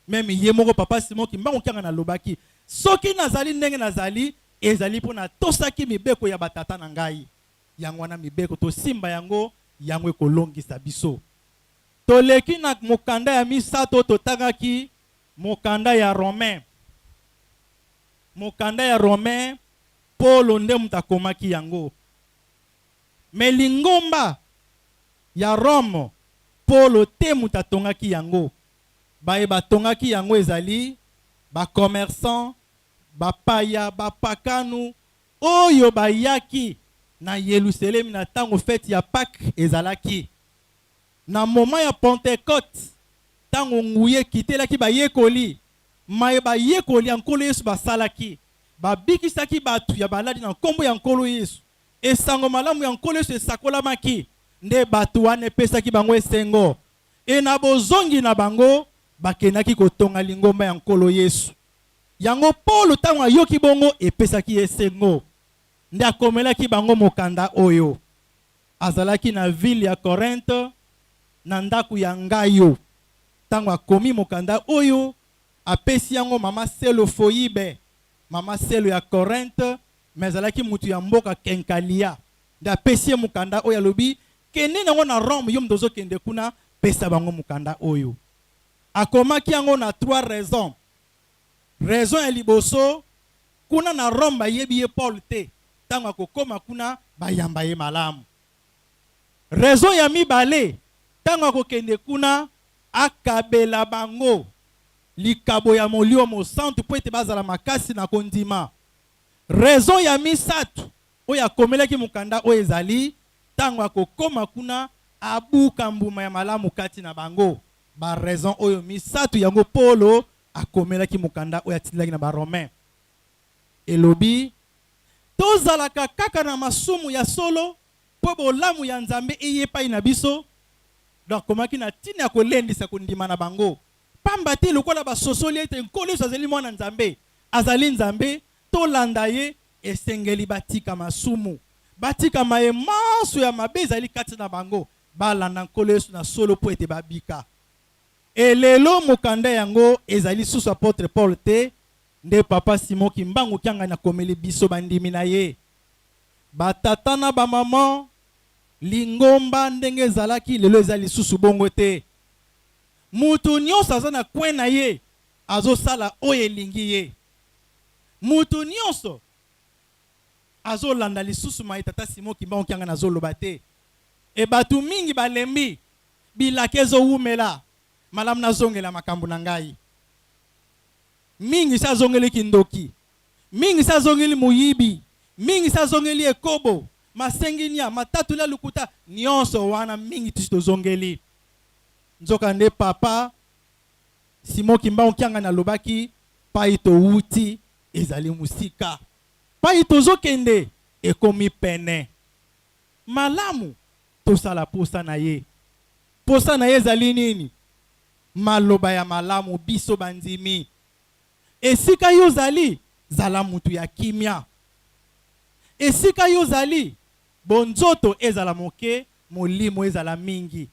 Meme ye moko papa Simon Kimbangu Kiangani alobaki, soki nazali ndenge nazali, ezali mpo natosaki mibeko ya ba tata na ngai. Yango wana mibeko tosimba yango, yango ekolongisa biso. Toleki na mokanda ya misato totangaki mokanda ya Romain. Mokanda ya Romain, Polo nde moto akomaki yango. Mais lingomba ya Rome, Polo te moto atongaki yango. Baye batongaki yango ezali ba commerçants, bapaya, bapakanu. oyo bayaki na Yelusalemi na ntango feti ya Pâques ezalaki. Na moment ya Pentecote, ntango nguya ekitelaki bayekoli, maye bayekoli ya Nkolo Yesu basalaki, babikisaki bato ya maladi na nkombo ya Nkolo Yesu. Esango malamu ya Nkolo Yesu esakolamaki, nde bato wana epesaki bango esengo. E na bozongi na bango, bakendaki kotonga lingomba ya Nkolo Yesu. Yango Polo ntango ayoki bongo, epesaki ye esengo, nde akomelaki bango mokanda oyo. Azalaki na ville ya Corinthe, na ndako ya Ngayo. Ntango akomi mokanda oyo, apesi yango mama Selo Foyibe, mama Selo ya Corinthe, mais azalaki mutu ya mboka Kenkalia. Nde apesi ye mokanda oyo, alobi, Kende nango na Rome, yo moto ozokende kuna, pesa bango mokanda oyo. Akomaki yango na trois raisons. Raison ya liboso, kuna na Rome bayebi ye Paul te, tango akokoma kuna bayamba ye malamu. Raison ya mibale, tango akokende kuna akabela bango likabo ya Molimo Mosantu mpo ete bazala makasi na kondima. Raison ya misato oyo akomelaki mokanda oyo ezali, tango akokoma kuna abuka mbuma ya malamu kati na bango. Ba raison oyo misatu yango Polo akomelaki mokanda oyo atindaki na ba Romains. Elobi, Tozalaka kaka na masumu ya solo mpo bolamu ya Nzambe eye epai na biso? Donc akomaki na ntina ya kolendisa kondima na bango, pamba te lokola basosoli ete Nkolo Yesu azali Mwana Nzambe, azali Nzambe, tolanda ye, esengeli batika masumu, batika maye manso ya mabe ezali kati na bango, Balanda Nkolo Yesu na solo mpo ete babika. E lelo mokanda yango ezali susu apotre Paul te, nde Papa Simon Kimbangu Kiangani akomeli biso bandimi na ye. Ba tata na ba maman, lingomba ndenge ezalaki lelo eza lisusu bongo te. Mutu nionso aza na coin na ye azosala oyo elingi ye. Mutu nionso azolanda lisusu maye tata Simon Kimbangu Kiangani azoloba te. E batu mingi balembi bilaka ezo wumela malamu nazongela makambo na ngai mingi si azongeli kindoki mingi si azongeli moyibi mingi si azongeli ekobo masenginia matatoli ya lokuta nionso wana mingi tisi tozongeli nzoka nde papa Simon Kimbangu Kiangani alobaki pai towuti ezali mosika pai tozokende ekomi pene. Malamu tosala posa na ye. Posa na ye ezali nini? Maloba ya malamu biso bandimi. Esika yo ozali, zala mutu ya kimia. Esika yo ozali, bonzoto ezala moke, molimo ezala mingi.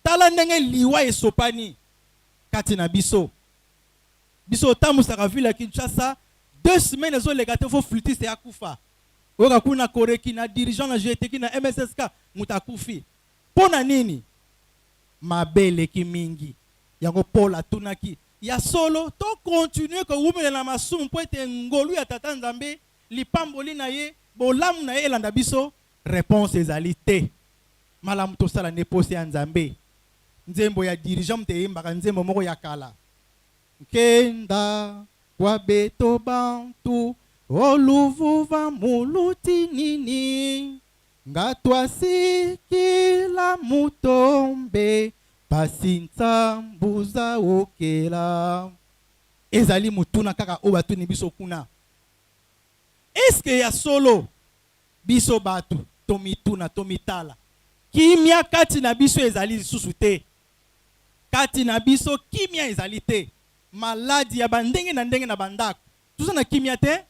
Tala ndenge liwa esopani kati na biso. Biso otambusaka ville ya Kinshasa, deux semaines ezoleka te faut flutiste akufa. Oyoka kuna koreki na dirigeant na GTK na MSSK moto akufi. Mpo na nini? Mabe eleki mingi. Yango Paul atunaki, ya solo to continuer kowumela na masumu mpo ete ngolu ya Tata Nzambe, lipamboli na ye, bolamu na ye elanda biso? Reponse ezali te. Malamu tosala nde posa ya Nzambe. Nzembo ya dirigeant moto eyembaka nzembo moko ya kala. Nkenda kwa beto bantu oluvuva muluti nini nga twasikila mutombe pasi nsambuza okela. Ezali motuna kaka oyo batuni biso kuna. Est-ce que ya solo biso batu tomituna tomitala kimia kati na biso ezali lisusu te? Kati na biso kimia ezali te. Maladi ya ba ndenge na ndenge na ba ndako. Toza na kimia te.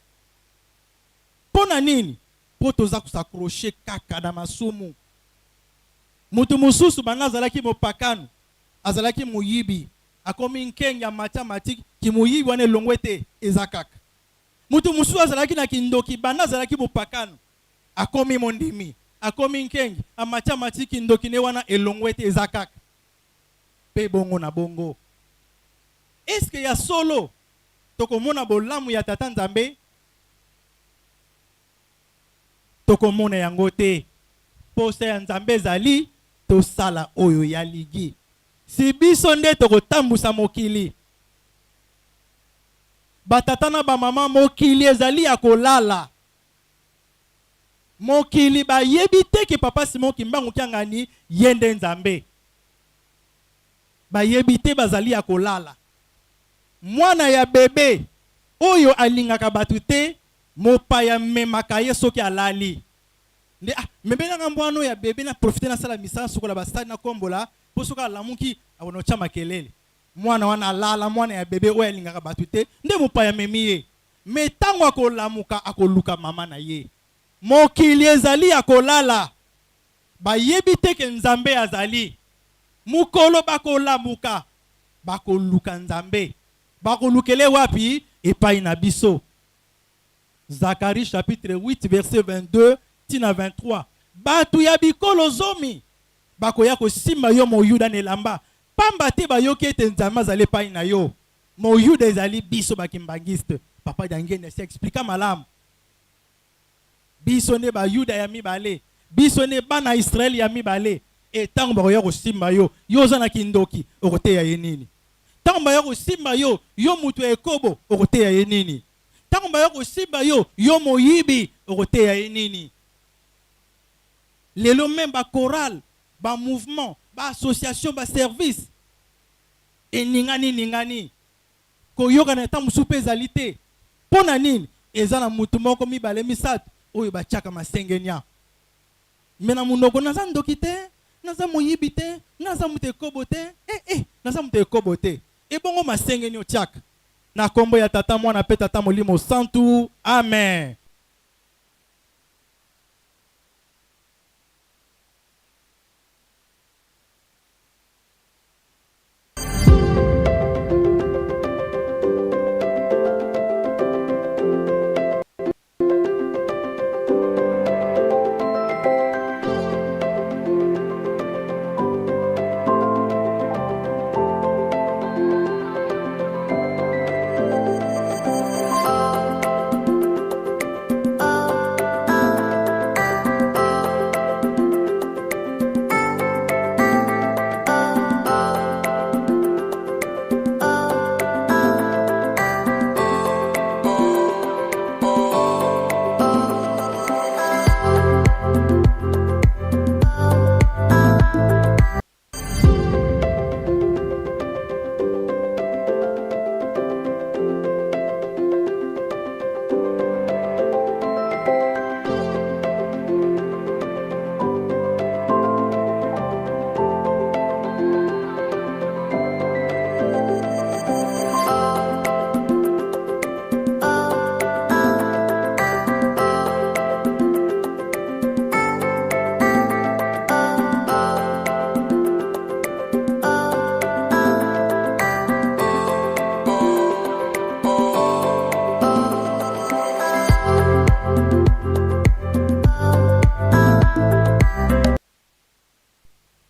Mpo na nini? Mpo toza ko s'accrocher kaka na masumu. Mutu mosusu banda azalaki mopakano, azalaki moyibi, akomi nkenge, amati amati, kimoyibi wana elongwe te, eza kaka. Mutu mosusu azalaki na kindoki banda azalaki mopakano, akomi mondimi, akomi nkenge, amati amati, kindoki ne wana elongwe te, eza kaka. Pe bongo na bongo. Est ce que ya solo tokomona bolamu ya Tata Nzambe? Tokomona yango te. Posa ya Nzambe ezali tosala oyo ye aligi. Si biso nde tokotambusa mokili. Ba tata na ba mama, mokili ezali ya kolala. Mokili bayebi te ke Papa Simon Kimbangu Kiangani ye nde Nzambe. Bayebi te, bazali ya kolala. Mwana ya bebe oyo alingaka bato te, mopaya amemaka ye soki alali. Nde ah, memela nga mwana oyo ya bebe na profiter nasala misala, nasukola basani, nakombola po soki alamuki akona kotia makelele. Mwana wana alala, mwana ya bebe oyo alingaka bato te, nde mopaya amemi ye. Mais tango akolamuka akoluka mama na ye. Mokili ezali ya kolala. Bayebi te ke Nzambe azali. Mokolo bakolamuka, bakoluka Nzambe. Bakolukela ye wapi? Epai na biso. Zacharie chapitre 8 verset 22 ti na 23. Bato ya bikolo zomi bakoya kosimba yo Moyuda na elamba, pamba te bayoki ete Nzambe azali epai na yo. Moyuda ezali biso ba kimbanguiste. Papa Diangienda esi a expliqua malamu. Biso nde Bayuda ya mibale. Biso nde bana Israël ya mibale. Et tango bakoya kosimba yo, yo oza na kindoki, okoteya ye nini? Tango bakoya kosimba yo, yo mutu ya ekobo, okoteya ye nini? Tango bakoya kosimba yo, yo moyibi, okoteya ye nini? Lelo meme ba chorale, ba mouvement, ba association, ba service eningani ningani. Koyokana ata mosusu mpe ezali te. Mpo na nini? Eza na mutu moko, mibale, misato oyo batiaka masengenia. Mais na munoko naza ndoki te, naza moyibi te, nga naza mutu ekobo te, eh eh naza mutu ekobo te. Ebongo masengenia otiaka? Na kombo ya Tata, Mwana mpe Tata Molimo Santu. Amen.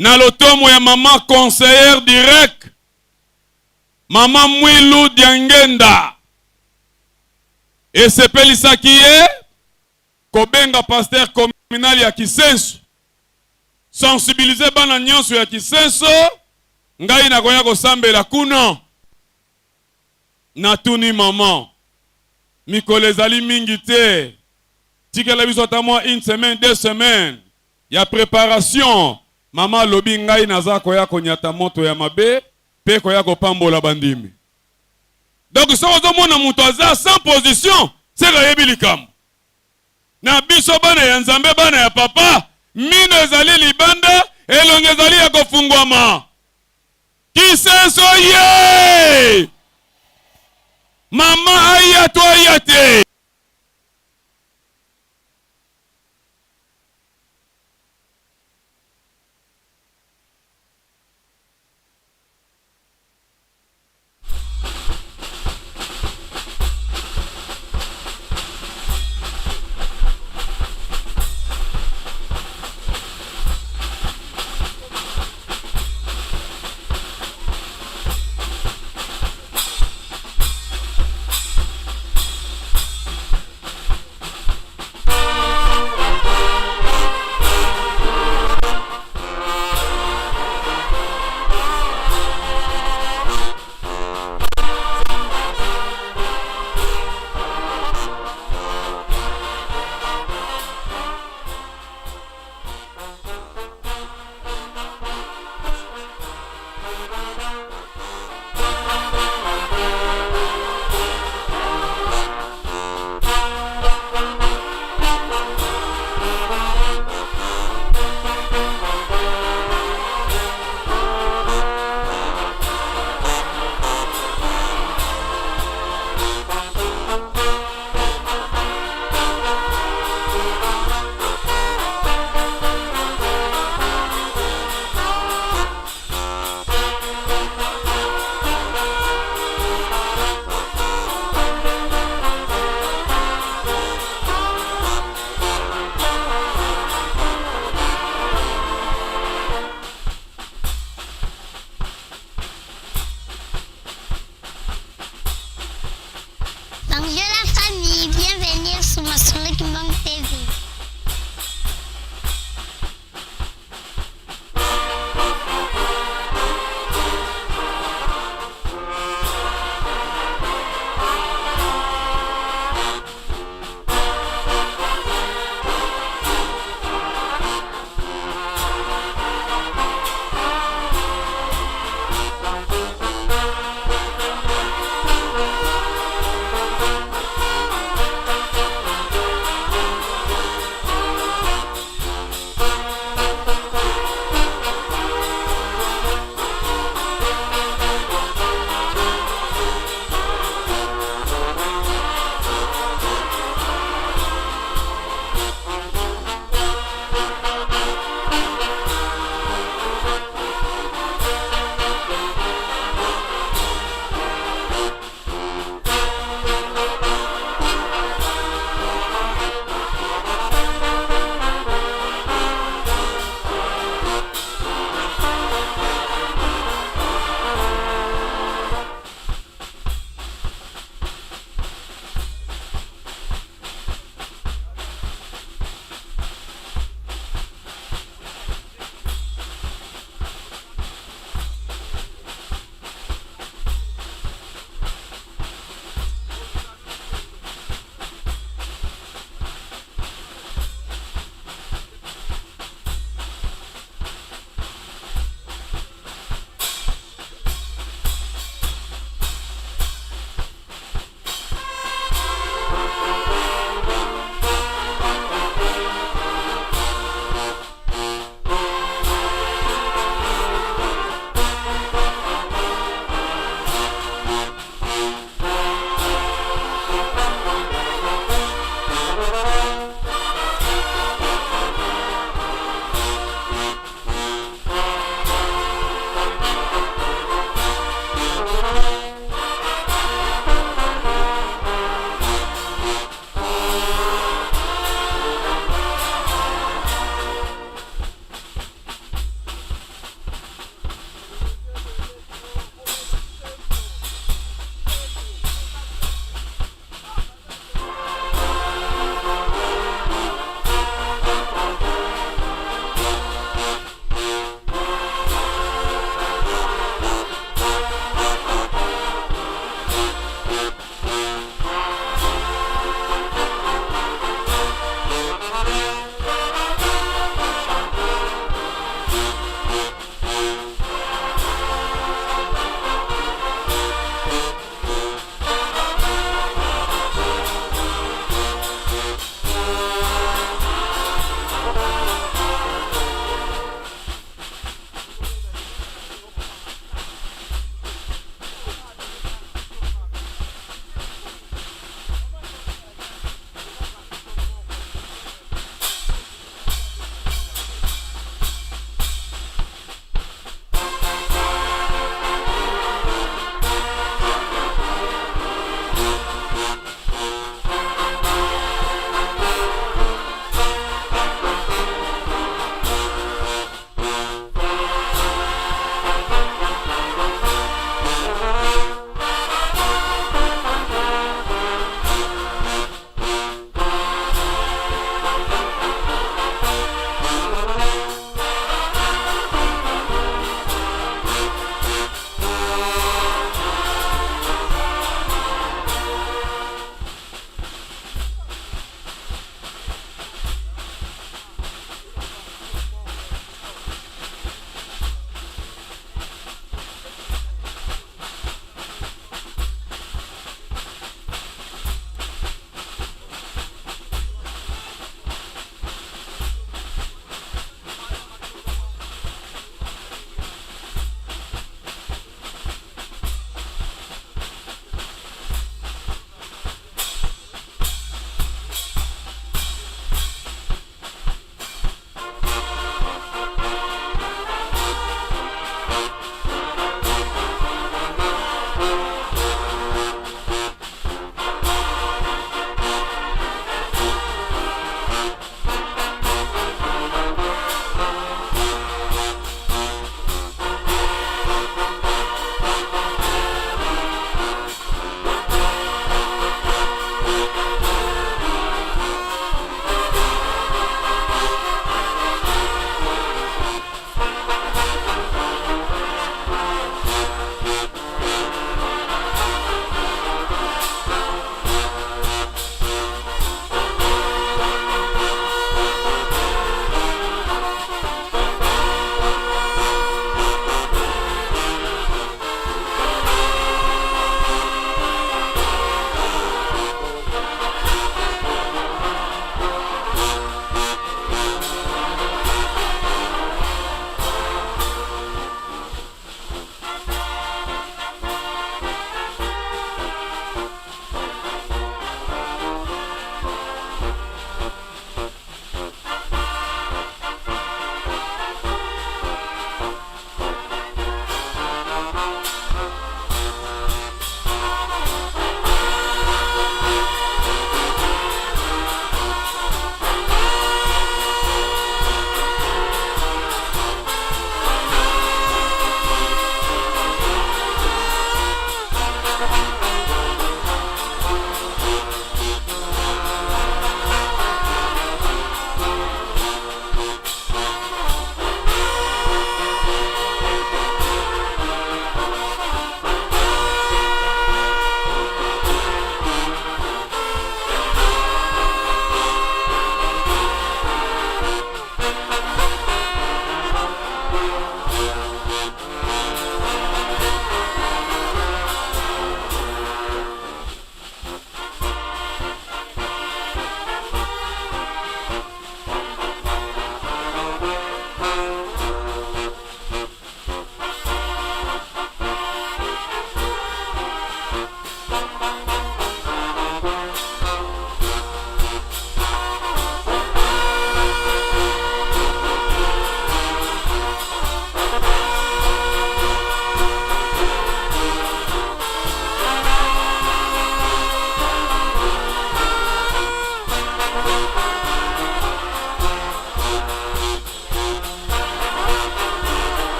Na lotomo ya mama conseillère direct mama Mwilu Diangenda esepelisaki ye kobenga pasteur communal ya Kisenso, sensibiliser bana nyonso ya Kisenso, ngai nakoya kosambela kuna. Natuni maman, mikolo ezali mingi te, tikela biso ata mwa une semaine, deux semaines ya preparation. Mama alobi ngai naza koya konyata moto ya mabe pe koya kopambola bandimi. Donc soki ozomona moto aza sans position, seke ayebi likambo. Na biso bana ya Nzambe, bana ya papa, mino ezali libanda, elongi ezali ya kofungwama. Kisenso ye! Mama aya to aya te?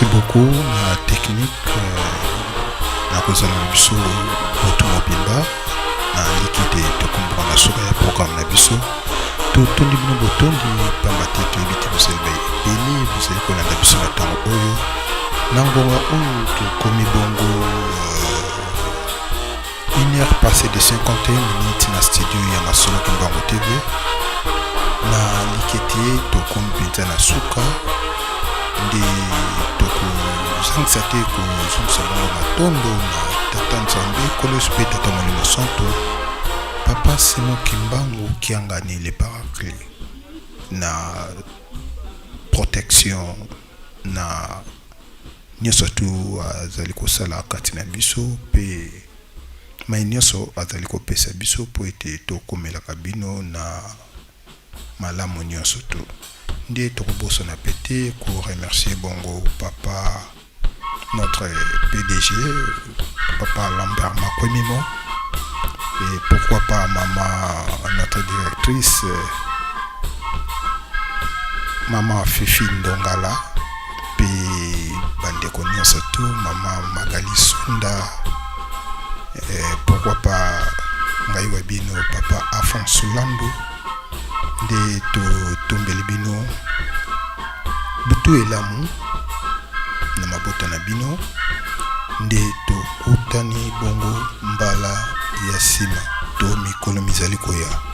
Merci beaucoup na technique euh, na kozala na biso butu mobimba na likide tokombaka na suka ya programme na biso. Totondi bino botondi pamba te toyebi te bozali ba ebele bozali kolanda biso na ntango oyo na ngonga oyo tokomi bongo euh, Une heure passée de 51 minutes na studio ya Masolo Kimbangu TV. Na likete tokomi mpenza na suka nde tokozangisa te kozongisa bango matondo na Tata Nzambe Nkolo Yesu mpe Tata Molimo Santu, Papa Simon Kimbangu Kiangani le Paraclet na protection na Nyonso tu azali kosala kati na biso mpe mai nyonso azali kopesa biso mpo ete tokomelaka bino na malamu nyonso tu. Nde tokobosana mpe te ko remercier bongo papa notre PDG papa Lambert Makwemimo et pourquoi pas maman notre directrice maman Fifi Ndongala mpe bandeko nyonso tu mama Magali Sunda eh, pourquoi pas ngai wa bino papa Afonso Landu nde totombeli bino butu elamu na mabota na bino nde tokutani bongo mbala ya nsima to mikolo mizali koya.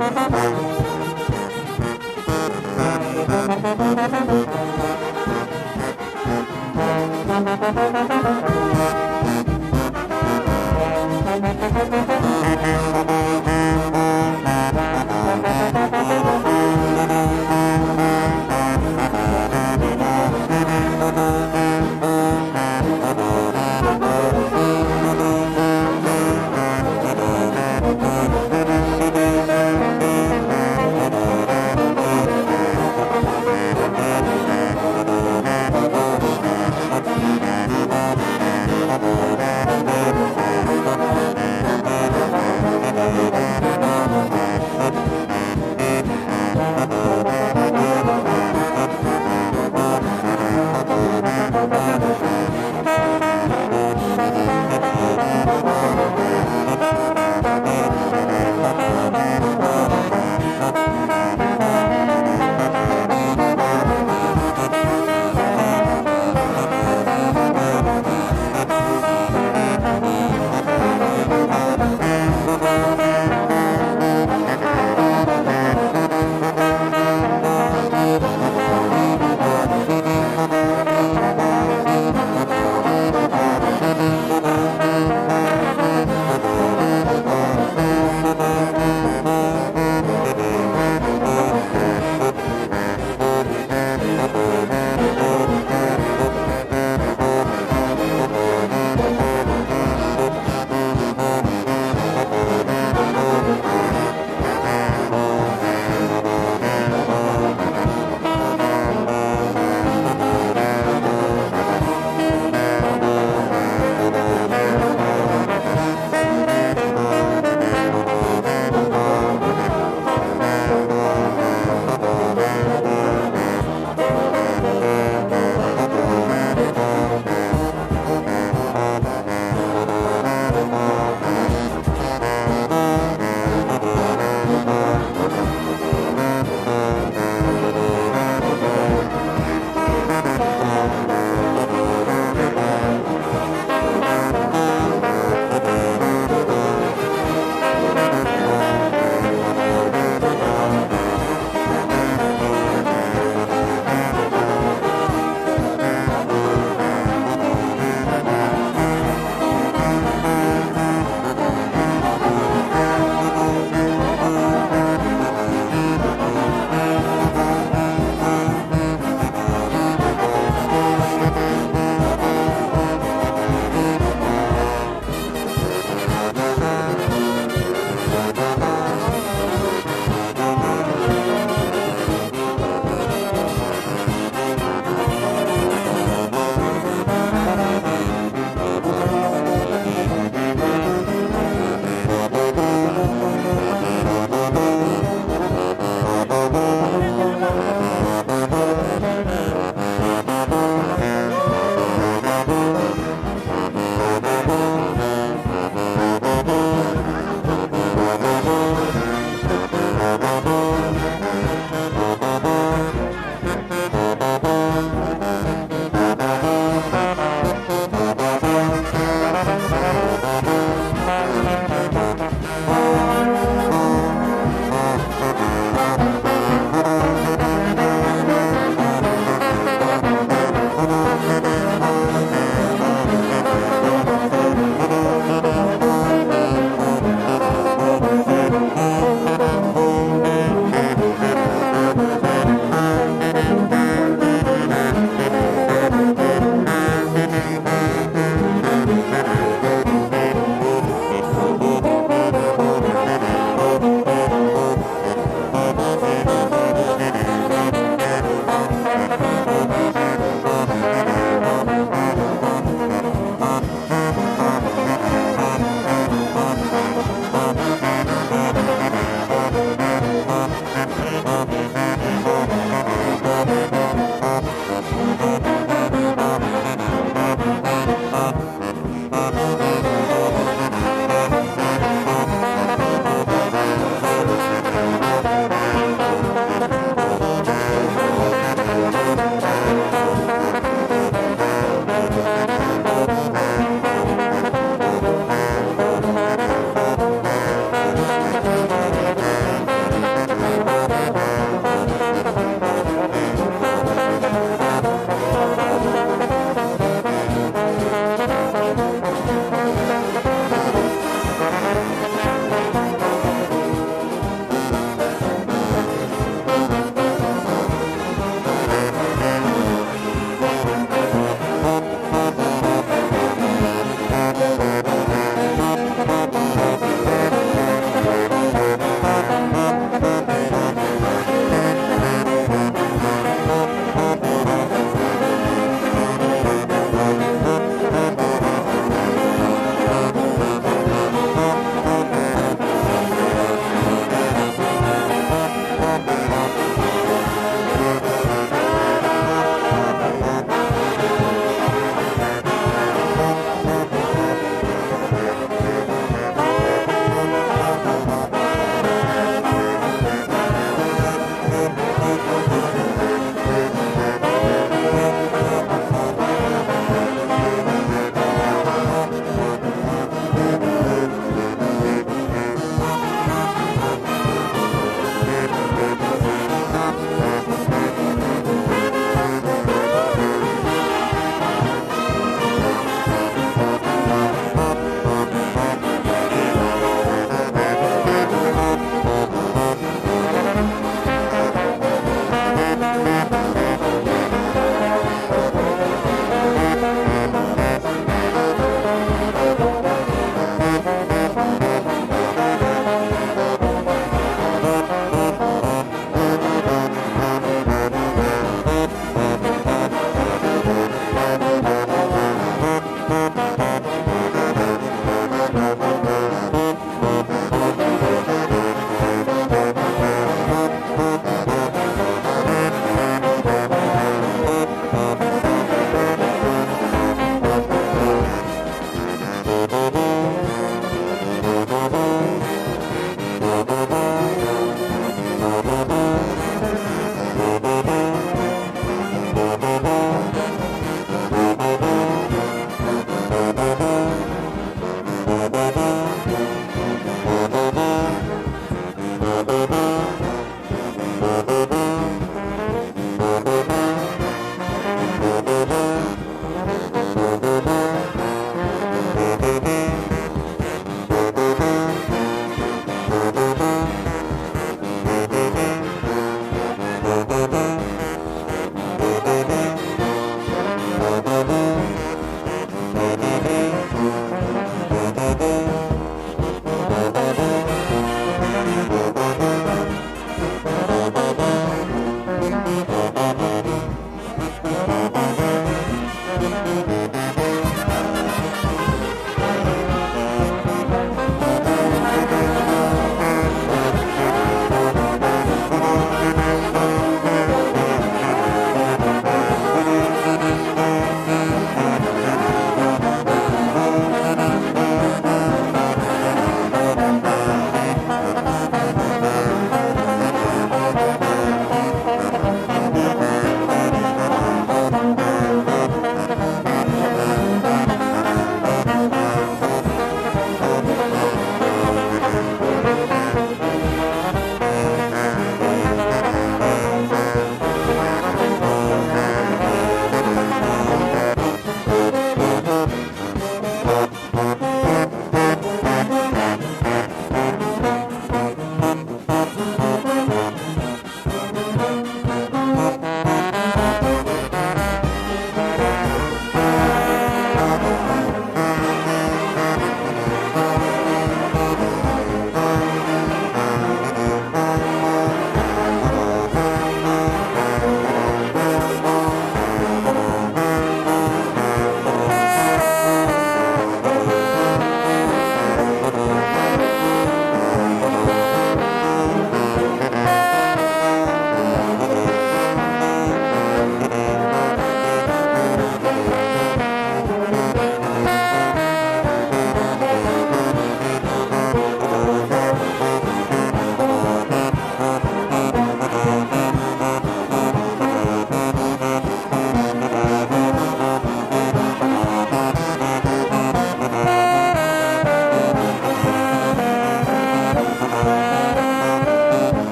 Thank